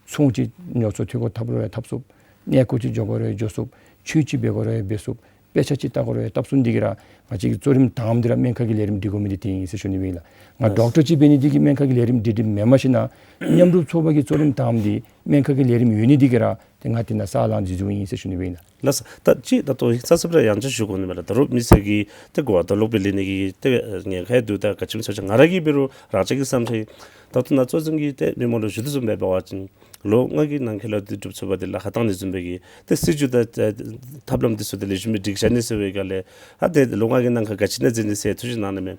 ཚོང་ཅིག་ཉོ་ཚོང་འཐུས་སྒོ་འཐབ་རུང་ཡང་འཐབ་ཚུགས། གནས་སྐོར་ཅིག་འགྱོ་དགོ་རུང་ཡང་འགྱོ་ཚུགས། ཆོས་ཅིག་འབད་དགོ་རུང་ཡང་འབད་ཚུགས། དཔེ་ཆ་ཅིག་ལྟ་དགོ་རུང་ཡང་ལྟ་ཚུགས། འདི་གིས་ར་ང་བཅས་ཀྱི་གཙོ་རིམ་དང་པ་འདི་ར་སྨན་ཁང་གི་ལས་རིམ་སྒྲིག་དགོ་མི་འདི་འདི་ཨིན་ཟེར་ཞུ་ནི་སྦེ་ཨིན་ལགས། ང་ལགས། ཌོག་ཊར་ཅིག་འབད་ནི་འདི་གིས་སྨན་ཁང་གི་ལས་རིམ་སྒྲིག་སྒྲིགཔ་མེན་མས་ཤིག་ན། མཉམ་རུབ་ཚོགས་པ་གི་གཙོ་རིམ་དང་པ་འདི་སྨན་ཁང་གི་ལས་རིམ་ཡོད་ནི་འདི་གིས་ར་ཏེ་ང་འདི་ནང་ས་ལང་འཛུལ་འཛུལཝ་ཨིན་ཟེར་ཞུ་ནི་སྦེ་ཨིན་ལགས། ལགས་སོ། ད་ཅི་ད་ལྟོ་ས་སྐྱ་པ་ར་ཡང་ཅིན་ཞུ་དགོ་ནི་མས་ལགས། ད་རུང་མི་སེར་གྱིས་ཏེ་གོ་བ་ད་ལོག་སྦེ་ལེན་ནི་གི་ཏེ་ཉེན་ཁ་འདུག། ད་ག་ཅི་སྨོ་ཟེར་བ་ཅིན་ང་ར་གིས་འབད་རུང་རང་ཅག་གི་བསམ་འཆར་ཨིན། ད་ལྟོ་ནཱ་གཙོ་འཛིན་གྱིས་ཏེ་མི་མང་ལུ་ཞུ་དོ་བཟུམ་སྦེ་འབད་བ་ཅིན་ལོ་ལྔ་གི་ནང་འཁོད་ལུ་ཏེ་འབྲུག་ཚོགས་པ་འདི་ལཱ་ཁག་བཏང་ནི་བཟུམ་སྦེ་གི་ཏེ་སྲིད་བྱུས་དང་ཐབས་ལམ་འདི་ཚུ་ཏེ་ལེགས་ཤོམ་སྦེ་སྒྲིག་བཞག་ནི་ཟེར་བའི་སྒང་ལས་ཨ་ཏེ་ལོ་ལྔ་གི་ནང་འཁོད་ག་ཅི་ཨིན་ན་མཛད་ནི་ཟེར་ཐུགས་བཞེད་གནང་ནི་མས།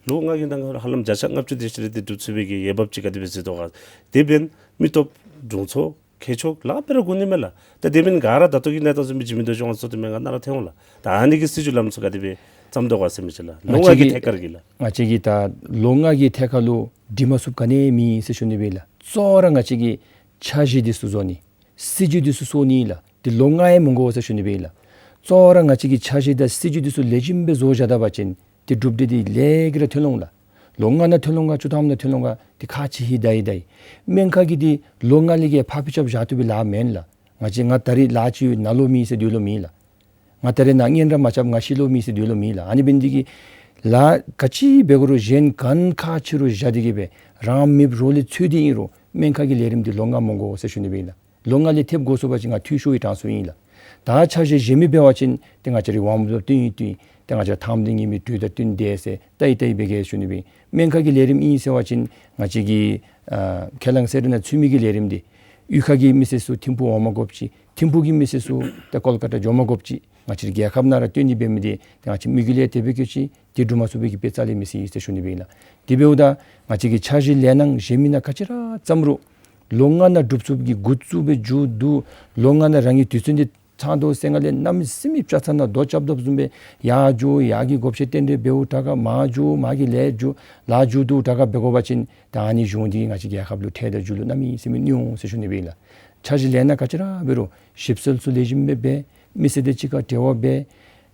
ལོ་ལྔ་གི་ནང་འཁོད་ཧ་ལམ་བརྒྱ་ཆ་ལྔ་བཅུ་དེ་ཅིག་ར་ཏེ་འབྲུག་ཚོགས་པའི་གི་འོས་འབབ་ཅིག་ག་དེ་སྦེ་ཟེར་དོ་ག། དེ་འབདན་མི་སྟོབས་དྲུང་འཚོ་མཁས་མཆོག་ལཱ་འབད་རུང་དགོ་ནི་མས་ལགས། ད་དེ་མེན་ག་ར་ད་ལྟོ་གི་གནས་སྟངས་བཟུམ་སྦེ་འགྱོ་མི་འདི་ཚུ་ང་བཅས་ཚུ་ཏེ་མེན་ག་ནཱ་ར་ཐོན་འོང་ལགས། ད་ཨ་ནི་གི་སྲིད་བྱུས་ལམ་སྲོལ་ག་དེ་སྦེ་བརྩམ་དོ་ག་ཟེར་མི་ཅིག་ལགས། ལོ་ལྔ་གི་ཐད་ཁར་གྱི་ལགས། ང་བཅས་ཀྱིས་ད་ལོ་ལྔ་གི་ཐད་ཁར་ལུ་སྒྲིག་མ་ཚུགསཔ་ག་ནི་མེད་ཟེར་ཞུ་ནི་སྦེ་ལགས། གཙོ་བོ་ར་ང་བཅས་ཀྱིས་འཆར་གཞི་འདི་ཚུ་བཟོ་ནི། སྲིད་བྱུས་འདི་ཚུ་བཟོ་ནི་ལགས། ཏེ་ལོ་ལྔ་ཡང་མི་དགོ་ཟེར་ཞུ་ནི་སྦེ་ལགས། གཙོ་བོ་ར་ང་བཅས་ཀྱིས་འཆར་གཞི་དང་སྲིད་བྱུས་འདི་ཚུ་ལེགས་ཤོམ་སྦེ་བཟོ་བཞག་ད་པ་ཅིན་ཏེ་གྲུབ་འབྲས་འདི་ལེགས་ཀྱི་ར་ཐོན་འོང་ལགས། ལོ་ལྔ་ནང་ཐོན་འོང་ག་བཅུ་ཐམ་ནང་ཐོན་འོང་ག་ཏེ་ཁག་ཆེ་ཧེ་ད་ཡི་ད་ཡི། སྨན་ཁང་གི་འདི་ལོ་ལྔ་ལས་བརྒལ་ཕར་ཕུད་རྐྱབ་བཞག་བཏུབ་པའི་ལཱ་མེན་ལགས། ང་བཅས་ང་ད་རེས་ལཱ་ཅིག་ཡོད་ནཱ་ལོག་མི་ཟེར་སྡོད་ལོང་མེད་ལགས། ང་ད་རེས་ནཱ་གཉེན་ར་མ་རྐྱབ་ང་ཤི་ལོང་མི་ཟེར་སྡོད་ལོང་མེད་ལགས། ཨ་ནི་འབད་ནི་འདི་གིས་ལཱ་ག་ཅི་འབད་དགོ་རུང་གཞན་གང་ཁག་ཆེ་རུང་བཞག་སྟེ་གི་སྦེ་རང་མེདཔ་རོགས་ལས་འཚོལ་ཏེ་ཨིན་རུང་སྨན་ཁང་གི་ལས་རིམ་འདི་ལོ་ལྔ་མི་དགོ་ཟེར་ཞུ་ནི་སྦེ་ཨིན་ལགས། ལོ་ལྔ་ལས་ཐེབས་འགོར་སོང་པ་ཅིན་ང་འཐུས་ཤོར་བའི་གྲངས་སུ་ཨིན་ལགས། ད་འཆར་གཞི་གཞན་མི་འབད་བ་ཅིན་ཏེ་ང་བཅས་ར་ཝང་བུ་བཏོན་ཡི་བཏོན་ཡི། ཏེ་ང་བཅས་ར་ཐང་འདི་ཉིན་མི་དུས་དང་བསྟུན་ཏེ་ཟེར་ད་ཡི་ད་ཡི་འབད་གེ་ཞུ་ནི་སྦེ། སྨན་ཁང་གི་ལས་རིམ་ཨིན་ཟེར་བ་ཅིན་ང་བཅས་ཀྱི་ཨ་ཁས་བླངས་ཟེར་ན་ཚུད་མི་གི་ལས་རིམ་འདི་གཡུས་ཁ་གི་མི་སེར་ཚུ་ཐིམ་ཕུག་འོང་མ་དགོཔ་ཅིག། ཐིམ་ཕུག་གི་མི་སེར་ཚུ་ད་ཀོལ་ཀ་ཏ་འགྱོ་མ་དགོཔ་ཅིག། ང་བཅས་ར་རྒྱལ་ཁབ་ནང་ར་སྟོན་ནི་འབད་མི་འདི་ད་ང་བཅས་མི་རྒྱུད་ལས་དེ་སྦེ་སྐྱེ་ཅི། དེ་འགྲུབ་མ་ཚུགས་པའི་གི་དཔེ་རྩ་ལས་མི་སྲིད་ཟེར་ཞུ་ནི་སྦེ་ཨིན་ལགས། དེ་འབདཝ་ད་ང་བཅས་ཀྱི་འཆར་གཞི་ལས་སྣ་གཞན་མི་སྣ་ག་ཅི་ར་བརྩམས་རུང་ ལོ་ལྔ་ནང་སྒྲུབ་ཚུགསཔ་གི་འགོ་བཙུགས་སྦེ་མཇུག་བསྡུ། ལོ་ལྔ་ནང་རང་གི་དུས་ཚོད་འདི་ཚང་དོ་ཟེར་ང་ལས་གནམ་མེད་ས་མེད་སྤྱ་ཚར་ནང་རྡོ་རྐྱབ་རྡོགཔ་བཟུམ་སྦེ་ཡར་འགྱོ། ཡར་གྱི་བགོ་བཤའ་རྟེན་འབྲེལ་འབདཝ་དྲག་ག། མར་འགྱོ། མར་གྱི་ལས་འགྱོ། ལཱ་མཇུག་བསྡུ་དྲག་ག་འབད་དགོ་པ་ཅིན་ད་ཨ་ནི་གཞུང་འདི་ང་བཅས་རྒྱལ་ཁབ་ལུ་ཁྲལ་དང་རྒྱུ་ལུ་གནམ་མེད་ས་མེད་གནོད་འོང་ཟེར་ཞུ་ནི་སྦེ་ཨིན་ལགས། འཆར་གཞི་ལས་སྣ་ག་ཅི་ར་འབད་རུང་ཞིབ་འཚོལ་ཚུ་ལེགས་ཤོམ་སྦེ་འབད། མི་སེར་དང་གཅིག་ཁར་འབྲེལ་བ་འབད།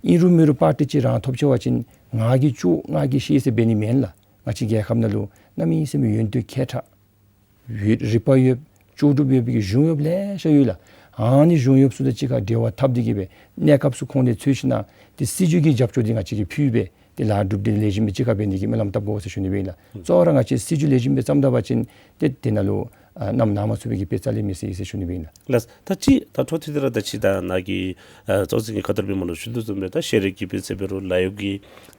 ཨིན་རུང་མེན་རུང་པར་ཊི་ཅིག་རང་ཐོབ་ཆི་བ་ཅིན་ང་གིས་ལྕོགས་ང་གིས་ཤེས་ཟེར་འབད་ནི་མེན་ལགས། ང་བཅས་རྒྱལ་ཁབ་ནང་ལུ་གནམ་མེད་ས་མེད་ཡོན་ཏན་མཁས་དྲགས་ཡོད། རིག་པ་ཡོད། ལྕོགས་གྲུབ་ཡོད་པའི་གི་གཞུང་གཡོགཔ་ལེ་ཤ་ཡོད་ལགས། ཨ་ནི་གཞུང་གཡོགཔ་ཚུ་དང་གཅིག་ཁར་འབྲེལ་བ་འཐབ་སྟེ་གི་སྦེ་གནས་སྐབས་སུ་ཁོང་ལས་འཚོལ་ཞིནམ་ཏེ་སྲིད་བྱུས་ཀྱི་རྒྱབ་སྐྱོར་འདི་ང་བཅས་ཀྱིས་ཕུལ་སྦེ་ཏེ་ལཱ་གྲུབ་འབྲས་ལེགས་ཤོམ་སྦེ་གཅིག་ཁར་འབད་ནི་གི་སྨོན་ལམ་བཏབ་དགོ་ཟེར་ཞུ་ནི་སྦེ་ཨིན་ལགས། གཙོ་བོ་ར་ང་བཅས་སྲིད་བྱུས་ལེགས་ཤོམ་སྦེ་བརྩམ་ད་པ་ཅིན་ཏེ་དེ་ནང་ལུ་ཨ་གནམ་ནང་མ་ཚུད་པའི་གི་དཔེ་རྩ་ལས་མེད་ཟེར་ཟེར་ཞུ་ནི་སྦེ་ཨིན་ལགས། ལགས། ད་ཅི་ད་འཕྲོ་མཐུད་དེ་ར་ད་ཅི་ད་ནཱ་གི་ཨ་གཙོ་འཛིན་གྱིས་ཁ་ཐུག་ལས་མི་མང་ལུ་ཞུ་དོ་བཟུམ་སྦེ་ད་ཤེས་རིག་གི་སྤུས་ཚད་འབད་རུང་ལཱ་གཡོག་གི་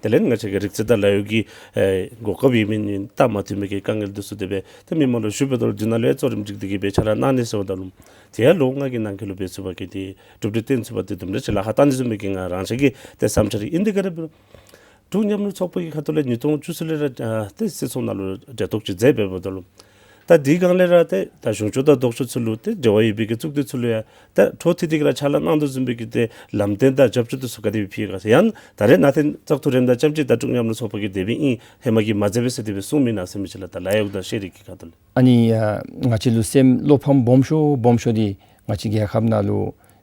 དེ་ལས་ང་བཅས་ཀྱི་རིག་རྩལ་དང་ལཱ་གཡོག་གི་ཨེ་གོ་སྐབས་ཡོད་མེད་ནི་ད་མ་མཐུན་མི་གི་དཀའ་ངལ་འདི་ཚུ་དེ་སྦེ་ད་མི་མང་ལུ་ཞུ་འབདཝ་ད་ལུ་དེ་ནང་ལུ་ཡང་གཙོ་རིམ་སྒྲིག་སྟེ་གི་སྦེ་ཕྱག་ལཱ་གནང་ནི་ཟེརཝ་ད་ལུ་དེ་ཡང་ལོ་ལྔ་གི་ནང་འཁོད་ལུ་འབད་ཚུགས་པ་གི་དེ་གྲུབ་འབྲས་བསྟན་ཚུགས་པ་དེ་དུམ་གྲ་ཅིག་ལཱ་ཁག་བཏང་ནི་བཟུམ་མའི་གི་ང་རང་ཅག་གི་དེ་བསམ་འཆར་ཨིན། དེ་ག་ར་འབད་རུང་འབྲུག་མཉམ་རུབ་ཚོགས་པ་གི་ཁ་ཐུག་ལས་ཉིས་སྟོང་བཅུ་གསུམ་ལས་ར་ཨ་དེ་སྲིད་ཚོགས་ནང་ལུ་གྲལ་གཏོགས་ཅིག་མཛད་འབདཝ་ད་ལུ་ད་དེའི་སྒང་ལས་ར་ཏེ་ད་གཞུང་ཕྱོགས་དང་ལྡོག་ཕྱོགས་ཚུ་ལུ་ཏེ་འབྲེལ་བ་ཡོད་པའི་གི་གཙུག་སྡེ་ཚུ་ལུ་ཡང་ད་འཕྲོ་མཐུད་དེ་གི་ར་ཕྱག་ལཱ་གནང་དོ་བཟུམ་སྦེ་གི་ཏེ་ལམ་སྟོན་དང་རྒྱབ་སྐྱོར་འདི་ཚུ་ག་དེ་སྦེ་ཕུལ་ག་ཟེར། ཡང་ད་རེས་ནཱ་ཏེ་བཙག་འཐུ་རནམ་ད་ཙམ་ཅིག་ད་འབྲུག་མཉམ་རུབ་ཚོགས་པ་གིས་དེ་སྦེ་ཨིན་ཧེ་མ་གིས་མ་མཛད་པས་ཟེར་དེ་སྦེ་གསུངས་མི་ཨིན་ན་ཟེར་མི་ཅིག་ལགས། ད་ལཱ་གཡོག་དང་ཤེས་རིག་གི་ཁ་ཐུག་ལས། ཨ་ནི་ཨ་ང་བཅས་ལུ་སེམས་བློ་ཕམ་སྦོམ་ཤོས་སྦོམ་ཤོས་འདི་ང་བཅས་རྒྱལ་ཁབ་ནང་ལུ་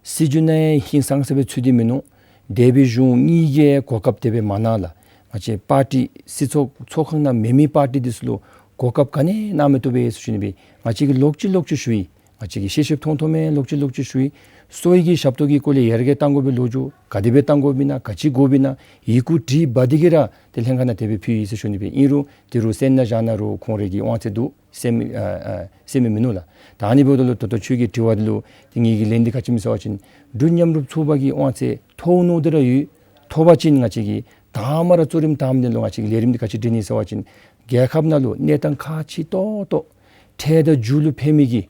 སྲིད་བྱུས་ནང་ཧིང་སངས་ས་སྦེ་ཚུད་དེ་མིན་ནུག། འདས་པའི་གཞུང་གཉིས་ཀྱིས་གོ་སྐབས་དེ་སྦེ་མ་གནང་ལགས། ང་བཅས་པར་ཊི་སྲིད་ཚོགས་ཚོགས་ཁང་ནང་མེད་མི་པར་ཊི་འདི་ཚུ་ལུ་གོ་སྐབས་ག་ནི་ཡང་གནང་མི་བཏུབ་པས་ཟེར་ཞུ་ནི་སྦེ། ང་བཅས་ཀྱིས་ལོག་ཅི་ལོག་ཅི་ཞུ་ཡི། ང་བཅས་ཀྱིས་ཤེས་ཤེསཔ་མཐོང་མཐོངམ་ལོག་ཅི་ལོག་ཅི་ཞུ་ཡི། སོ་ཡི་གི་ཞབས་ཏོག་གི་སྐོར་ལས་ཡར་རྒྱས་གཏང་དགོ་པའི་ལོ་རྒྱུས་ག་དེ་སྦེ་གཏང་དགོཔ་ཨིན་ན་ག་ཅི་དགོཔ་ཨིན་ན་ཡི་གུ་བྲིས་འབག་སྟེ་གི་ར་ཏེ་ལྷན་ཁག་ནང་དེ་སྦེ་ཕུལ་ཡི་ཟེར་ཞུ་ནི་སྦེ། ཨིན་རུང་དེ་རུ་སེམས་ནང་བཞག་ན་རུང་ཁོང་རའི་གི་དབང་ཚད་འདུག་ཟེར་མི་ཨ་ཨ་ཟེར་མི་མིན་ནུག་ལགས། ད་ཨ་ནི་འབདཝ་ད་ལུ་ད་ལྟོ་ཁྱོད་ཀྱི་དྲི་བ་འདི་ལུ་ཏེ་ངེ་གི་ལན་འདི་ག་ཅི་སྨོ་ཟེར་བ་ཅིན་འབྲུག་མཉམ་རུབ་ཚོགས་པ་གི་དབང་ཚད་མཐོ་ནུ་དེ་ར་ཡོད། མཐོ་བ་ཅིན་ང་བཅས་ཀྱིས་དང་མ་ར་གཙོ་རིམ་དང་པ་འདི་ལུ་ང་བཅས་ཀྱིས་ལས་རིམ་འདི་ག་ཅི་སྒྲིག་ནི་ཟེར་བ་ཅིན་རྒྱལ་ཁབ་ནང་ལུ་གནས་སྟངས་ཁག་ཆེ་ཏོག་ཏོ་ཁྲལ་དང་རྒྱུ་ལུ་ཕན་མི་གི་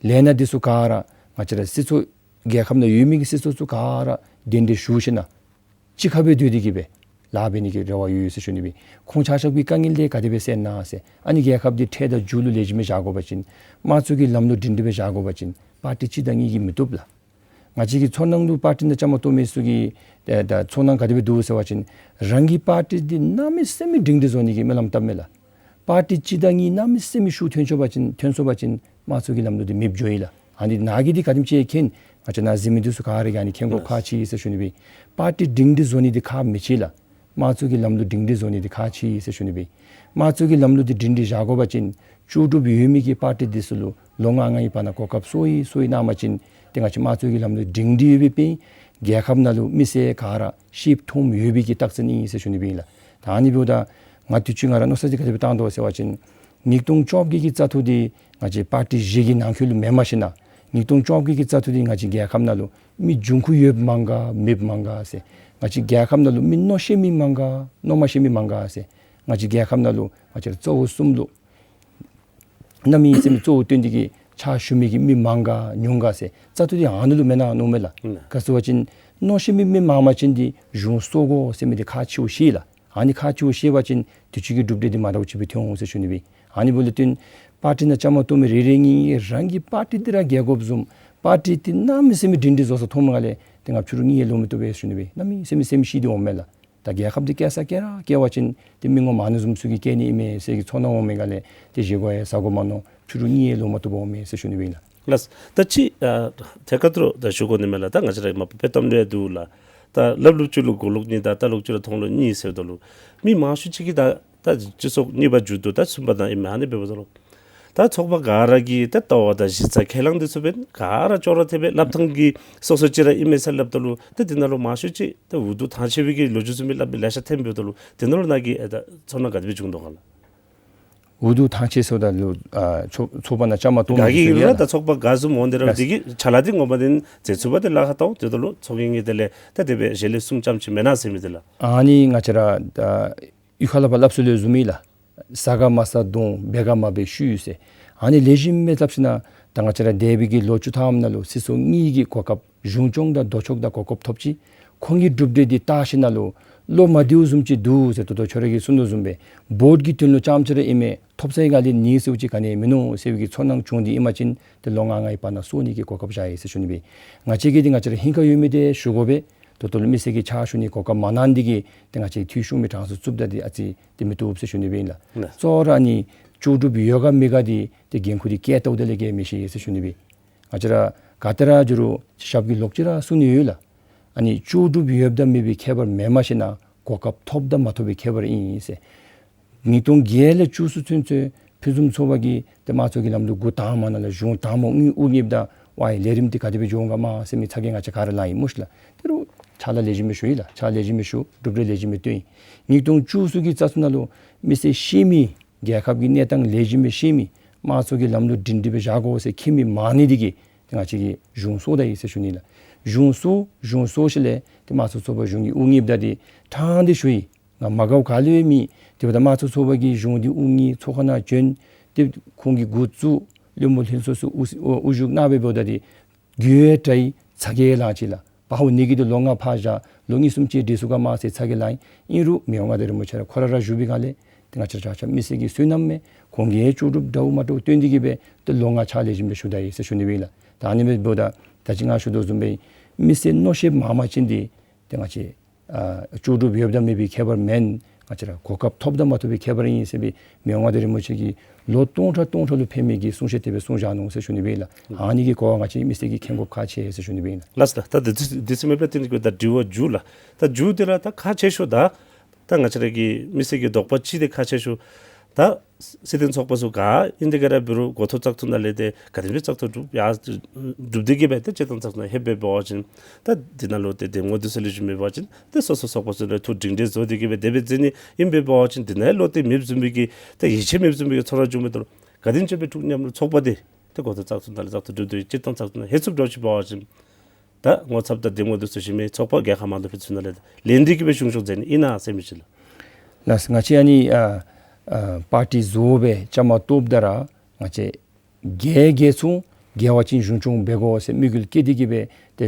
ལས་སྣ་འདི་ཚུ་ག་ར་ང་བཅས་ར་སྲིད་ཚོགས་རྒྱལ་ཁབ་ནང་ཡོད་མི་གི་སྲིད་ཚོགས་ཚུ་ག་ར་གདན་འདྲེན་ཞུ་ཞིནམ་གཅིག་ཁར་སྦེ་སྡོད་དེ་གི་སྦེ་ལཱ་འབད་ནི་གི་རེ་བ་ཡོད་ཟེར་ཞུ་ནི་སྦེ། ཁོང་ཆ་ཁྱབ་ཀྱི་དཀའ་ངལ་དེ་ག་དེ་སྦེ་སེལ་ན་ཟེར། ཨ་ནི་རྒྱལ་ཁབ་འདི་ཁྲལ་དང་རྒྱུ་ལུ་ལེགས་ཤོམ་སྦེ་བཞག་དགོ་པ་ཅིན་དམངས་གཙོ་གི་ལམ་ལུགས་སྒྲིང་སྒྲི་སྦེ་བཞག་དགོ་པ་ཅིན་པར་ཊི་གཅིག་དང་གཉིས་ཀྱིས་མི་བཏུབ་ལགས། ང་བཅས་ཀྱི་ཚོར་སྣང་ལུ་པར་ཊི་ནང་བཅའ་མར་གཏོགས་མི་ཚུ་གི་ད་ད་ཚོར་སྣང་ག་དེ་སྦེ་འདུག་ཟེར་བ་ཅིན་རང་གི་པར་ཊི་འདི་གནམ་མེད་ས་མེད་སྒྲིང་སྒྲི་བཟོ་ནི་གི་སྨོན་ལམ་བཏབ་མས་ལགས། པར་ཊི་གཅིག་དང་གཉིས་གནམ་མེད་ས་མེད་ཤུགས་ཐོན་ཆོག་པ་ཅིན་ཐོན་སོང་པ་ཅིན་དམངས་གཙོ་གི་ལམ་ལུགས་འདི་མེདཔ་འགྱོ་ཡི་ལགས། ཨ་ནི་ནཱ་གིས་འདི་ག་དེམ་ཅིག་མཁྱེན། ང་བཅས་ནཱ་གཟིགས་མི་འདི་ཚུ་ག་ར་གིས་ཨ་ནི་མཁྱེན་དགོཔ་ཁག་ཆེ་ཟེར་ཞུ་ནི་སྦེ། པར་ཊི་སྒྲིང་སྒྲི་བཟོ་ནི་འདི་ཁག་མི་ཆེ་ལགས། དམངས་གཙོ་གི་ལམ་ལུགས་སྒྲིང་སྒྲི་བཟོ་ནི་འདི་ཁག་ཆེ་ཟེར་ཞུ་ནི་སྦེ། དམངས་གཙོ་གི་ལམ་ལུགས་འདི་སྒྲིང་སྒྲི་བཞག་དགོ་པ་ཅིན་ལྕོགས་གྲུབ་ཡོད་མི་གི་པར་ཊི་འདི་ཚུ་ལུ་ལོ་ལྔ་ལྔའི་བར་ན་གོ་སྐབས་སོར་ཡི་སོར་ཡི་གནང་པ་ཅིན་ཏེ་ང་བཅས་དམངས་གཙོ་གི་ལམ་ལུགས་སྒྲིང་སྒྲི་ཡོད་པའི་དཔེ་རྒྱལ་ཁབ་ནང་ལུ་མི་སེར་ག་ར་ཤེསཔ་མཐོངམ་ཡོད་པའི་གི་རྟགས་མཚན་ཨིན་ཟེར་ཞུ་ནི་སྦེ་ཨིན་ལགས། ད་ཨ་ནི་འབདཝ་ད་ང་དུས་ཅི་ང་ར་མནོ་བསམ་འདི་ག་དེ་སྦེ་བཏང་དོ་ཟེར་བ་ཅིན་ཉིས་སྟོང་བཅོ་བརྒྱད་ཀྱི་བཙག་འཐུ་འདི་ང་བཅས་པར་ཊི་བཞི་གི་ནང་འཁོད་ལུ་མེན་མ་ཤེས་ན། ཉིས་སྟོང་བཅོ་བརྒྱད་ཀྱི་བཙག་འཐུ་འདི་ང་བཅས་རྒྱལ་ཁབ་ནང་ལུ་མི་འབྱུང་ཁུངས་ཡོདཔ་མང་ག་མེདཔ་མང་ག་ཟེར། ང་བཅས་རྒྱལ་ཁབ་ནང་ལུ་མི་མནོ་ཤེས་མི་མང་ག་མནོ་མ་ཤེས་མི་མང་ག་ཟེར། ང་བཅས་རྒྱལ་ཁབ་ནང་ལུ་ང་བཅས་ར་གཙོ་བོ་གསུམ་ལུ་གནམ་མེད་ས་མེད་གཙོ་བོ་བཏོན་ཏེ་གི་ཕྱག་ཞུ་མི་གི་མི་མང་ག་ཉུང་ག་ཟེར་བཙག་འཐུ་འདི་ཨ་ནི་ལུ་མེན་ན་མནོཝ་མས་ལགས། ཨིན་ན། ག་ཟེར་བ་ཅིན་མནོ་ཤེས་མི་མི་མང་པ་ཅིན་འདི་གཞུང་གསོ་དགོ་ཟེར་མི་འདི་ཁག་ཆེཝ་ཤེས་ལགས། ཨ་ནི་ཁག་ཆེཝ་ཤེས་པ་ཅིན་དུས་ཅི་གི་གྲུབ་འབྲས་འདི་མ་འདྲཝ་ཅིག་སྦེ་ཐོན་འོང་ཟེར་ཞུ་ནི་སྦེ། ཨ་ནི་འབདཝ་ལས་བརྟེན་པར་ཊི་ནང་བཅའ་མར་གཏོགས་མི་རེ་རེ་གཉིས་རང་གི་པར་ཊི་འདི་ར་རྒྱལ་དགོཔ་བཟུམ་པར་ཊི་འདི་གནམ་མེད་ས་མེད་སྒྲིང་སྒྲི་བཟོ་ས་མཐོངམ་ལས་ཏེ་ང་ཕྱི་རུ་གཉིད་ཡང་ལོག་མ་བཏུབ་པས་ཞུ་ནི་སྦེ། གནམ་མེད་ས་མེད་སེམས་ཤི་སྟེ་འོངམ་མས་ལགས། ད་རྒྱལ་ཁབ་འདི་བསྐྱལ་ས་བསྐྱལ་ར་བསྐྱལ་བ་ཅིན་ཏེ་མི་ངོ་མ་ནུ་བཟུམ་ཚུ་གིས་བསྐྱལ་ནི་ཨིན་མས་ཟེར་གྱི་ཚོར་སྣང་འོང་མི་ག་ལས་ཏེ་བཞེས་སྒོ་ཡང་ཟ་དགོ་མ་མནོ། ཕྱི་རུ་གཉིད་ཡང་ལོག་མ་བཏུབ་པར་འོངམ་མས་ཟེར་ཞུ་ནི་སྦེ་ཨིན་ལགས། ལགས། ད་ཅི་ཨ་ཐད་ཀར་དུ་ད་ཞུ་དགོ་ནི་མས་ལགས། ད་ང་བཅས་ར་མ་པ་དཔྱེ་གཏམ་ལུ་ཡང་འདུག་ལགས། ད་ལབ་ལོག་ཅི་ལོ་གོ་ལོག་གཉིས་དང་ལྟ་ལོག་ཅི་ལོ་མཐོང་ལོག་གཉིས་ཟེརཝ་ད་ལུ་མི་མང་ཤོས་ཅིག་གིས་ད་ད་སྤྱི་ཚོགས་གཉིས་པ་མཇུག་བསྡུ་ད་གསུམ་པ་དང་ཨིན་མས། ཨ་ནི་འབདཝ་ད་ལུ་ད་ཚོགས་པ་ག་ར་གི་ད་ལྟ་བ་དང་གཞི་རྩ་ཁས་བླངས་འདི་ཚུ་འབདན་ག་ར་ཅོག་ར་འཐདཔ་སྦེ་ལབ་ཐངས་ཀྱི་སོ་སོ་ཅིག་ར་ཨིན་མས་ཟེར་ལབ་ད་ལུ་ད་དེ་ནང་ལུ་མང་ཤོས་ཅིག་ད་འུ་སྡུག་ཐང་ཆད་པའི་གི་ལོ་རྒྱུས་ཚུ་མི་སླབ་མི་ལེ་ཤ་ཐོནམ་འབདཝ་ད་ལུ་དེ་ནང་ལུ་ནཱ་གི་ཨེ་ད་ཚོར་སྣང་ག་དེ་སྦེ་བྱུང་དོ་ག་ལགས། འུ་སྡུག་ཐང་ཆད་ཟེརཝ་ད་ལུ་ཨ་ཚོགས་ཚོགས་པ་ནང་བཅའ་མར་གཏོགས་མི་ག་གིས་ཡིན་རུང་ར་ད་ཚོགས་པ་ག་བཟུམ་འོང་དེ་ར་ལགས། དེ་གི་ཕྱག་ལཱ་འདི་ངོ་མ་དེ་མཛད་ཚུགས་པ་དེ་ལཱ་ཁག་ཏོག་ཏོ་དེ་ལུ་ཚོགས་རྒྱན་གྱི་དེ་ལས་ད་དེ་སྦེ་ཞལ་ལས་གསུང་ཙམ་ཅིག་མེན་ན་ཟེར་མི་དེ་ལགས། ཨ་ནི་ང་བཅས་ར་ད་གཡུས་ཁ་ལས་ཕར་སླབ་སྲོལ་ལུ་བཟུམ་ཨིན་ལགས། ཟ་ག་མ་ཟ་གདོང་འབད་ག་མ་འབད་ཤུལ་ཟེར། ཨ་ནི་ལེགས་ཤོམ་སྦེ་སླབ་ཞིནམ་ད་ང་བཅས་ར་འདས་པའི་གི་ལོ་བཅུ་ཐམ་ནང་ལུ་སྲིད་ཚོགས་གཉིས་ཀྱི་གོ་སྐབས་གཞུང་སྐྱོང་དང་ལྡོག་ཕྱོགས་དང་གོ་སྐབས་ཐོབ་ཅི། ཁོང་གི་གྲུབ་འབྲས་འདི་བལྟ་ཞིནམ་ལུ་ བློ་མ་བདེཝ་བཟུམ་ཅིག་འདུག་ཟེར། ད་ལྟོ་ཁྱོད་ར་གིས་གསུངས་དོ་བཟུམ་སྦེ་བོཊ་ཀྱི་དོན་ལུ་རྐྱངམ་ཅིག་ར་ཨིན་མས། ཐོབ་ཚར་ཡི་ག་ལས་ནི་ཟེརཝ་ཅིག་ག་ནི་མིན་ནུག་ཟེར་བའི་གི་ཚོར་སྣང་བྱུང་སྟེ་ཨིན་པ་ཅིན་ཏེ་ལོ་ལྔ་ལྔའི་བར་ན་སོར་ནི་གི་གོ་སྐབས་བཞག་ཡི་ཟེར་ཞུ་ནི་སྦེ། ང་བཅས་ཀྱིས་འདི་ང་བཅས་ར་ཧིང་ཁར་ཡོད་མི་འདི་ཞུ་དགོ་པས། ད་ལྟོ་ལུ་མི་སེར་གྱི་ཕྱག་ཞུ་ནི་གོ་སྐབས་མ་གནང་འདི་གིས་ཏེ་ང་བཅས་འཐུས་ཤོར་མི་གྲངས་སུ་བཙུགསཔ་ད་འདི་ཨ་ཙི་ཏེ་མི་བཏུབ་ཟེར་ཞུ་ནི་སྦེ་ཨིན་ལགས། ལགས། གཙོ་བོ་ར་ནི་ལྕོགས་གྲུབ་ཡོད་ག་མེད་ག་འདི་ཏེ་འགན་ཁུར་འདི་བཀལ་བལྟཝ་ད་ལས་བཀལ་མི་ཤེས་ཟེར་ཞུ་ནི་སྦེ། ང་བཅས་ར་ག་ཏེ་ར་འགྱོ་རུང་ཞབས་ཀྱི་ལོགས་ཅིག་ར་གསུང་ནི་ཡོད་ལགས། ཨ་ནི་ལྕོགས་གྲུབ་ཡོདཔ་དང་མེདཔ་ཁྱད་པར་མེན་པར་ཞིན་ན་གོ་སྐབས་ཐོབ་དང་མ་ཐོབ་པའི་ཁྱད་པར་ཨིན་ཟེར། ཉིས་སྟོང་བརྒྱད་ལས་བཅུ་གསུམ་ཚུན་ཚོད་ཕུན་སུམ་ཚོགས་པ་གིས་ཏེ་དམངས་གཙོ་གི་ལམ་ལུགས་འགོ་དང་པ་ནང་ལས་གཞུང་དང་པ་དངུལ་དབུ་བརྙེསཔ་ད་ཝའི་ལས་རིམ་འདི་ག་དེ་སྦེ་འགྱོ་འོང་ག་མས་ཟེར་མི་ཚ་གྱང་ང་བཅས་ག་ར་ལང་ཡི་སྨོ་ཤི་ལགས། དེ་རུང་ཕྱག་ལཱ་ལེགས་ཤོམ་སྦེ་ཞུ་ཡི་ལགས། ཕྱག་ལཱ་ལེགས་ཤོམ་སྦེ་ཞུ། གྲུབ་འབྲས་ལེགས་ཤོམ་སྦེ་བཏོན་ཡི། ཉིས་སྟོང་བཅུ་གསུམ་གྱི་བཙག་འཐུ་ནང་ལུ་མི་སེར་ཤེས་མི་རྒྱལ་ཁབ་ཀྱི་གནས་སྟངས་ལེགས་ཤོམ་སྦེ་ཤེས་མི་དམངས་གཙོ་གི་ལམ་ལུགས་སྒྲིང་སྒྲི་སྦེ་བཞག་དགོ་ཟེར་མཁྱེན་མི་མང་ནི་འདི་གིས་ཏེ་ང་བཅས་ཀྱིས་གཞུང་སོརཝ་ད་ཡི་ཟེར་ཞུ་ནི་ལགས། གཞུང་སོར་གཞུང་སོར་ཞིནམ་ལས་ཏེ་དམངས་གཙོ་ཚོགས་པ་གཞུང་གིས་དབུ་བརྙེསཔ་ད་འདི་ཕྲང་སྟེ་ཞུ་ཡི། ང་མ་དགའཝ་ག་ལུ་ཡང་མེད། དེ་འབདཝ་ད་དམངས་གཙོ་ཚོགས་པ་གིས་གཞུང་འདི་དབུ་བརྙེས་ཚོགས་ཁང་ནང་བྱོན། ཏེ་ཁོང་གིས་འགོ་བཙུགས་བློན་པོ་ལྷན་ཚོགས་ཚུ་དབུ་དབུ་བཞུགས་གནང་སྦེ་འབདཝ་ད་འདི་དགོད་བྲ་ཡི། ཚ་གྱང་ལང་ཅི་ལགས། པའོ་ནི་གི་འདི་ལོ་ལྔ་ཕར་བཞག་ལོ་གཉིས་གསུམ་ཅིག་འགྲིག་ཚུགས་ག་མས་ཟེར་ཚ་གྱང་ལང་ཡི། ཨིན་རུང་མི་དབང་མངའ་བདག་རིན་པོ་ཆེ་ར་ཁོ་ར་ར་བཞུགས་པའི་སྒང་ལས་ཏེ་ང་བཅས་ར་ཆ་ཁྱབ་མི་སེར་གྱི་བསོད་ནམས་མས། ཁོང་གིས་ལྕོགས་གྲུབ་འདྲཝ་མ་འདྲཝ་བཏོན་ཏེ་གི་སྦེ་ཏེ་ལོ་ལྔ་ཕྱག་ལེགས་ཤོམ་སྦེ་ཞུ་ད་ཡི་ཟེར་ཞུ་ནི་སྦེ་ཨིན་ལགས། ད་ཨ་ནི་སྦེ་འབདཝ་ད་ད་ཅི་ང་ཞུ་དོ་བཟུམ་སྦེ་མི་སེར་མནོ་ཤེས་མང་པ་ཅིན་འདི་ཏེ་ང་བཅས་ཨ་ལྕོགས་གྲུབ་ཡོདཔ་དང་མེདཔ་ཁྱད་པར་མེན། ང་བཅས་ར་གོ་སྐབས་ཐོབ་དང་མ་ཐོབ་པའི་ཁྱད་པར་ཨིན་ཟེར་སྦེ་མི་དབང་མངའ་བདག་རིན་པོ་ཆེ་གིས་ལོ་སྟོང་ཕྲག་སྟོང་ཕྲག་ལུ་ཕན་མི་གི་གསུང་བཤད་དེ་སྦེ་གསུངས་བཞག་ནུག་ཟེར་ཞུ་ནི་སྦེ་ཨིན་ལགས། ཨ་ནི་གི་གོ་བ་ང་བཅས་མི་སེར་གྱིས་མཁྱེན་དགོཔ་ཁག་ཆེ་ཟེར་ཞུ་ནི་སྦེ་ཨིན་ལགས། ལགས་སོ། ད་འདི་འདི་ཚུ་མེདཔ་ལས་ཏེ་ནི་ད་དྲི་བ་མཇུག་ལགས། ད་མཇུག་འདི་ར་ད་ཁག་ཆེ་ཤོས་ད་ད་ང་བཅས་ར་གི་མི་སེར་གྱི་དོགས་པ་ཅིག་འདི་ཁག་ཆེ་ཤོས་ད་སྲིད་དོན་ཚོགས་པ་ཚུ་ག་ཨིན་ཏེ་ག་ར་འབད་རུང་འགོ་ཐོག་བཙག་འཐུ་ནང་ལས་ཏེ་ག་དེ་སྦེ་བཙག་འཐུ་གྲུབ་ཡར་གྲུབ་སྟེ་གི་སྦེ་ཏེ་སྤྱིར་བཏང་བཙག་འཐུ་ནང་ལྷོདཔ་སྦེ་འབད་བ་ཅིན་ད་འདི་ནང་ལུ་ཏེ་འདེམས་ངོ་འདི་ཚུ་ལེགས་ཤོམ་མེད་པ་ཅིན་ཏེ་སོ་སོ་ཚོགས་པ་ཚུ་ལུ་ཐུགས་སྒྲིང་སྒྲི་བཟོ་སྟེ་གི་སྦེ་དེ་སྦེ་མཛད་ནི་ཨིནམ་སྦེ་འབད་བ་ཅིན་འདི་ནང་བློ་གཏད་མེདཔ་བཟུམ་སྦེ་གི་ཏེ་ཡིད་ཆེས་མེདཔ་བཟུམ་སྦེ་གི་ཚོར་སྣང་བྱུངམ་མས། ད་ག་དེམ་ཅིག་སྦེ་འབྲུག་མཉམ་རུབ་ཚོགས་པ་འདི་ཏེ་འགོ་ཐོག་བཙག་འཐུ་ནང་ལས་བཙག་འཐུ་གྲུབ་སྟེ་སྤྱིར་བཏང་བཙག་འཐུ་ནང་ལྷོད་ཚུགསཔ་འདྲཝ་ཅིག་འབད་བ་ཅིན་ད་ངོ་ཚབ་དང་འདེམས་ངོ་འདི་ཚུ་ཞུ་མི་ཚོགས་པ་རྒྱལ་ཁ་མང་ཏོག་ཕུད་ཚུ་ནང་ལས་ལེན་ཏེ་གི་སྦེ་གཞུང་སྐྱོང་མཛད་ནི་ཨིན་ན་ཟེར་མི་ཅིག་ལགས། ལགས་སོ། ང་བཅས་ཨ་ནི་ཨ་ཨ་པར་ཊི་བཟོ་སྦེ་བཅའ་མར་གཏོགསཔ་ད་ར་ང་བཅས་རྒྱལ་རྒྱལ་ཚུགས་རྒྱལ་བ་ཅིན་གཞུང་སྐྱོང་འབད་དགོ་ཟེར་དམིགས་ཡུལ་བསྐྱེད་དེ་གི་སྦེ་ཏེ་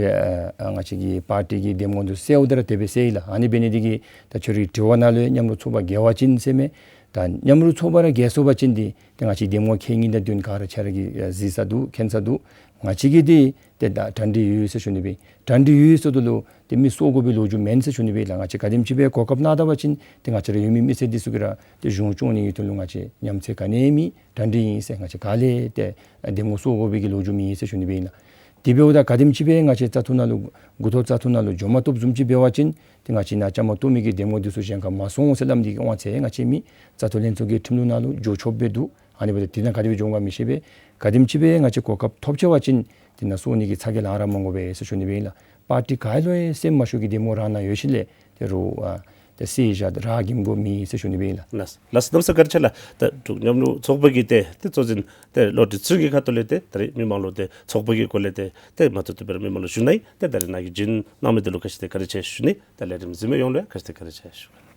ཨ་ང་བཅས་ཀྱི་པར་ཊི་གི་འདེམས་ངོ་འདི་གསལཝ་ད་ར་དེ་སྦེ་གསལ་ཡི་ལགས། ཨ་ནི་འབད་ནི་འདི་གིས་ད་ཁྱོད་རའི་དྲི་བ་ནང་ལུ་མཉམ་རུབ་ཚོགས་པ་རྒྱལ་བ་ཅིན་ཟེར་མས། ད་མཉམ་རུབ་ཚོགས་པ་ར་རྒྱལ་སོང་པ་ཅིན་འདི་ཏེ་ང་བཅས་འདེམས་ངོ་ཁེ་ཉིན་དང་བདུན་ག་ར་ཁྱོད་ར་གིས་གཟིགས་ས་འདུག། མཁྱེན་ས་འདུག། ང་བཅས་ཀྱིས་འདི་ཏེ་ད་གྲ་སྒྲིག་ཡོད་ཟེར་ཞུ་ནི་སྦེ། གྲ་སྒྲིག་ཡོད་ཟེརཝ་ད་ལུ་ཏེ་མི་གསོ་དགོ་པའི་ལོ་རྒྱུས་མེན་ཟེར་ཞུ་ནི་སྦེ་ལགས། ང་བཅས་ག་དེམ་ཅིག་སྦེ་གོ་སྐབས་གནང་ད་པ་ཅིན་ཏེ་ང་བཅས་ར་ཡོད་མི་མི་སེར་འདི་ཚུ་གིས་ར་ཏེ་གཞུང་སྐྱོང་ནི་གི་དོན་ལུ་ང་བཅས་ཉམས་ཚོད་ག་ནི་ཡང་མེད། གྲ་སྒྲིག་ཨིན་ཟེར། ང་བཅས་ག་ལས་ཏེ་འདེམས་ངོ་གསོ་དགོ་པའི་གི་ལོ་རྒྱུས་མེད་ཟེར་ཞུ་ནི་སྦེ་ཨིན་ལགས། དེ་འབདཝ་ད་ག་དེམ་ཅིག་སྦེ་ང་བཅས་བཙག་འཐུ་ནང་ལུ་འགོ་ཐོག་བཙག་འཐུ་ནང་ལུ་འགྱོ་མ་བཏུབ་བཟུམ་ཅིག་འབད་བ་ཅིན་ཏེ་ང་བཅས་ནཱ་བཅའ་མར་གཏོགས་མི་གི་འདེམས་ངོ་འདི་ཚུ་གཞན་ཁར་མ་སོང་ཟེར་སླབ་ནི་གི་དབང་ཚད་ང་བཅས་མེད། བཙག་འཐུ་ལྷན་ཚོགས་ཀྱི་ཁྲིམས་ལུགས་ནང་ལུ་འགྱོ་ཆོགཔ་སྦེ་འདུག། ཨ་ནི་འབདཝ་ད་དེ་ནང་ག་དེ་སྦེ་འགྱོ་འོང་ག་མི་ཤེས་པས། ག་དེམ་ཅིག་སྦེ་ང་བཅས་གོ་སྐབས་ཐོབ་ཆི་བ་ཅིན་དེ་ནང་སོར་ནི་གི་ཚ་གྱང་ལང་ར་མ་དགོ་པས་ཟེར་ཞུ་ནི་སྦེ་ཨིན་ལགས། པར་ཊི་ག་ལུ་ཡང་སེམས་མ་ཤོར་གི་འདེམས་ངོ་རང་ནཱ་ཡོད་ཞིནམ་ལས་ཏེ་རུང་ཨ་ཏེ་སེལ་བཞག་ར་འགྱོ་དགོཔ་མེད་ཟེར་ཞུ་ནི་སྦེ་ཨིན་ལགས། ལགས་ལགས་སོ། གནམ་མེད་ས་མེད་བཀའ་དྲིན་ཆེ་ལགས། ད་འབྲུག་མཉམ་རུབ་ཚོགས་པ་གི་ཏེ་ཏེ་གཙོ་འཛིན་ཏེ་བློ་གྲོས་ཚུ་གི་ཁ་ཐུག་ལས་ཏེ་ད་རིས་མི་མང་ལུ་ཏེ་ཚོགས་པ་གི་སྐོར་ལས་ཏེ་ཏེ་མ་ཐུབ་ཐུབ་སྦེ་ར་མི་མང་ལུ་ཞུ་ནི་ཨིན། ཏེ་ད་རིས་ནཱ་གིས་བྱིན་གནང་མི་འདི་ལུ་ག་ཅི་ཏེ་བཀའ་དྲིན་ཆེ་ཞུ་ནི། ད་ལས་རིམ་གཟིགས་མི་ཡོངས་ལུ་ཡང་ག་ཅི་ཏེ་བཀའ་དྲིན་ཆེ་ཞུ།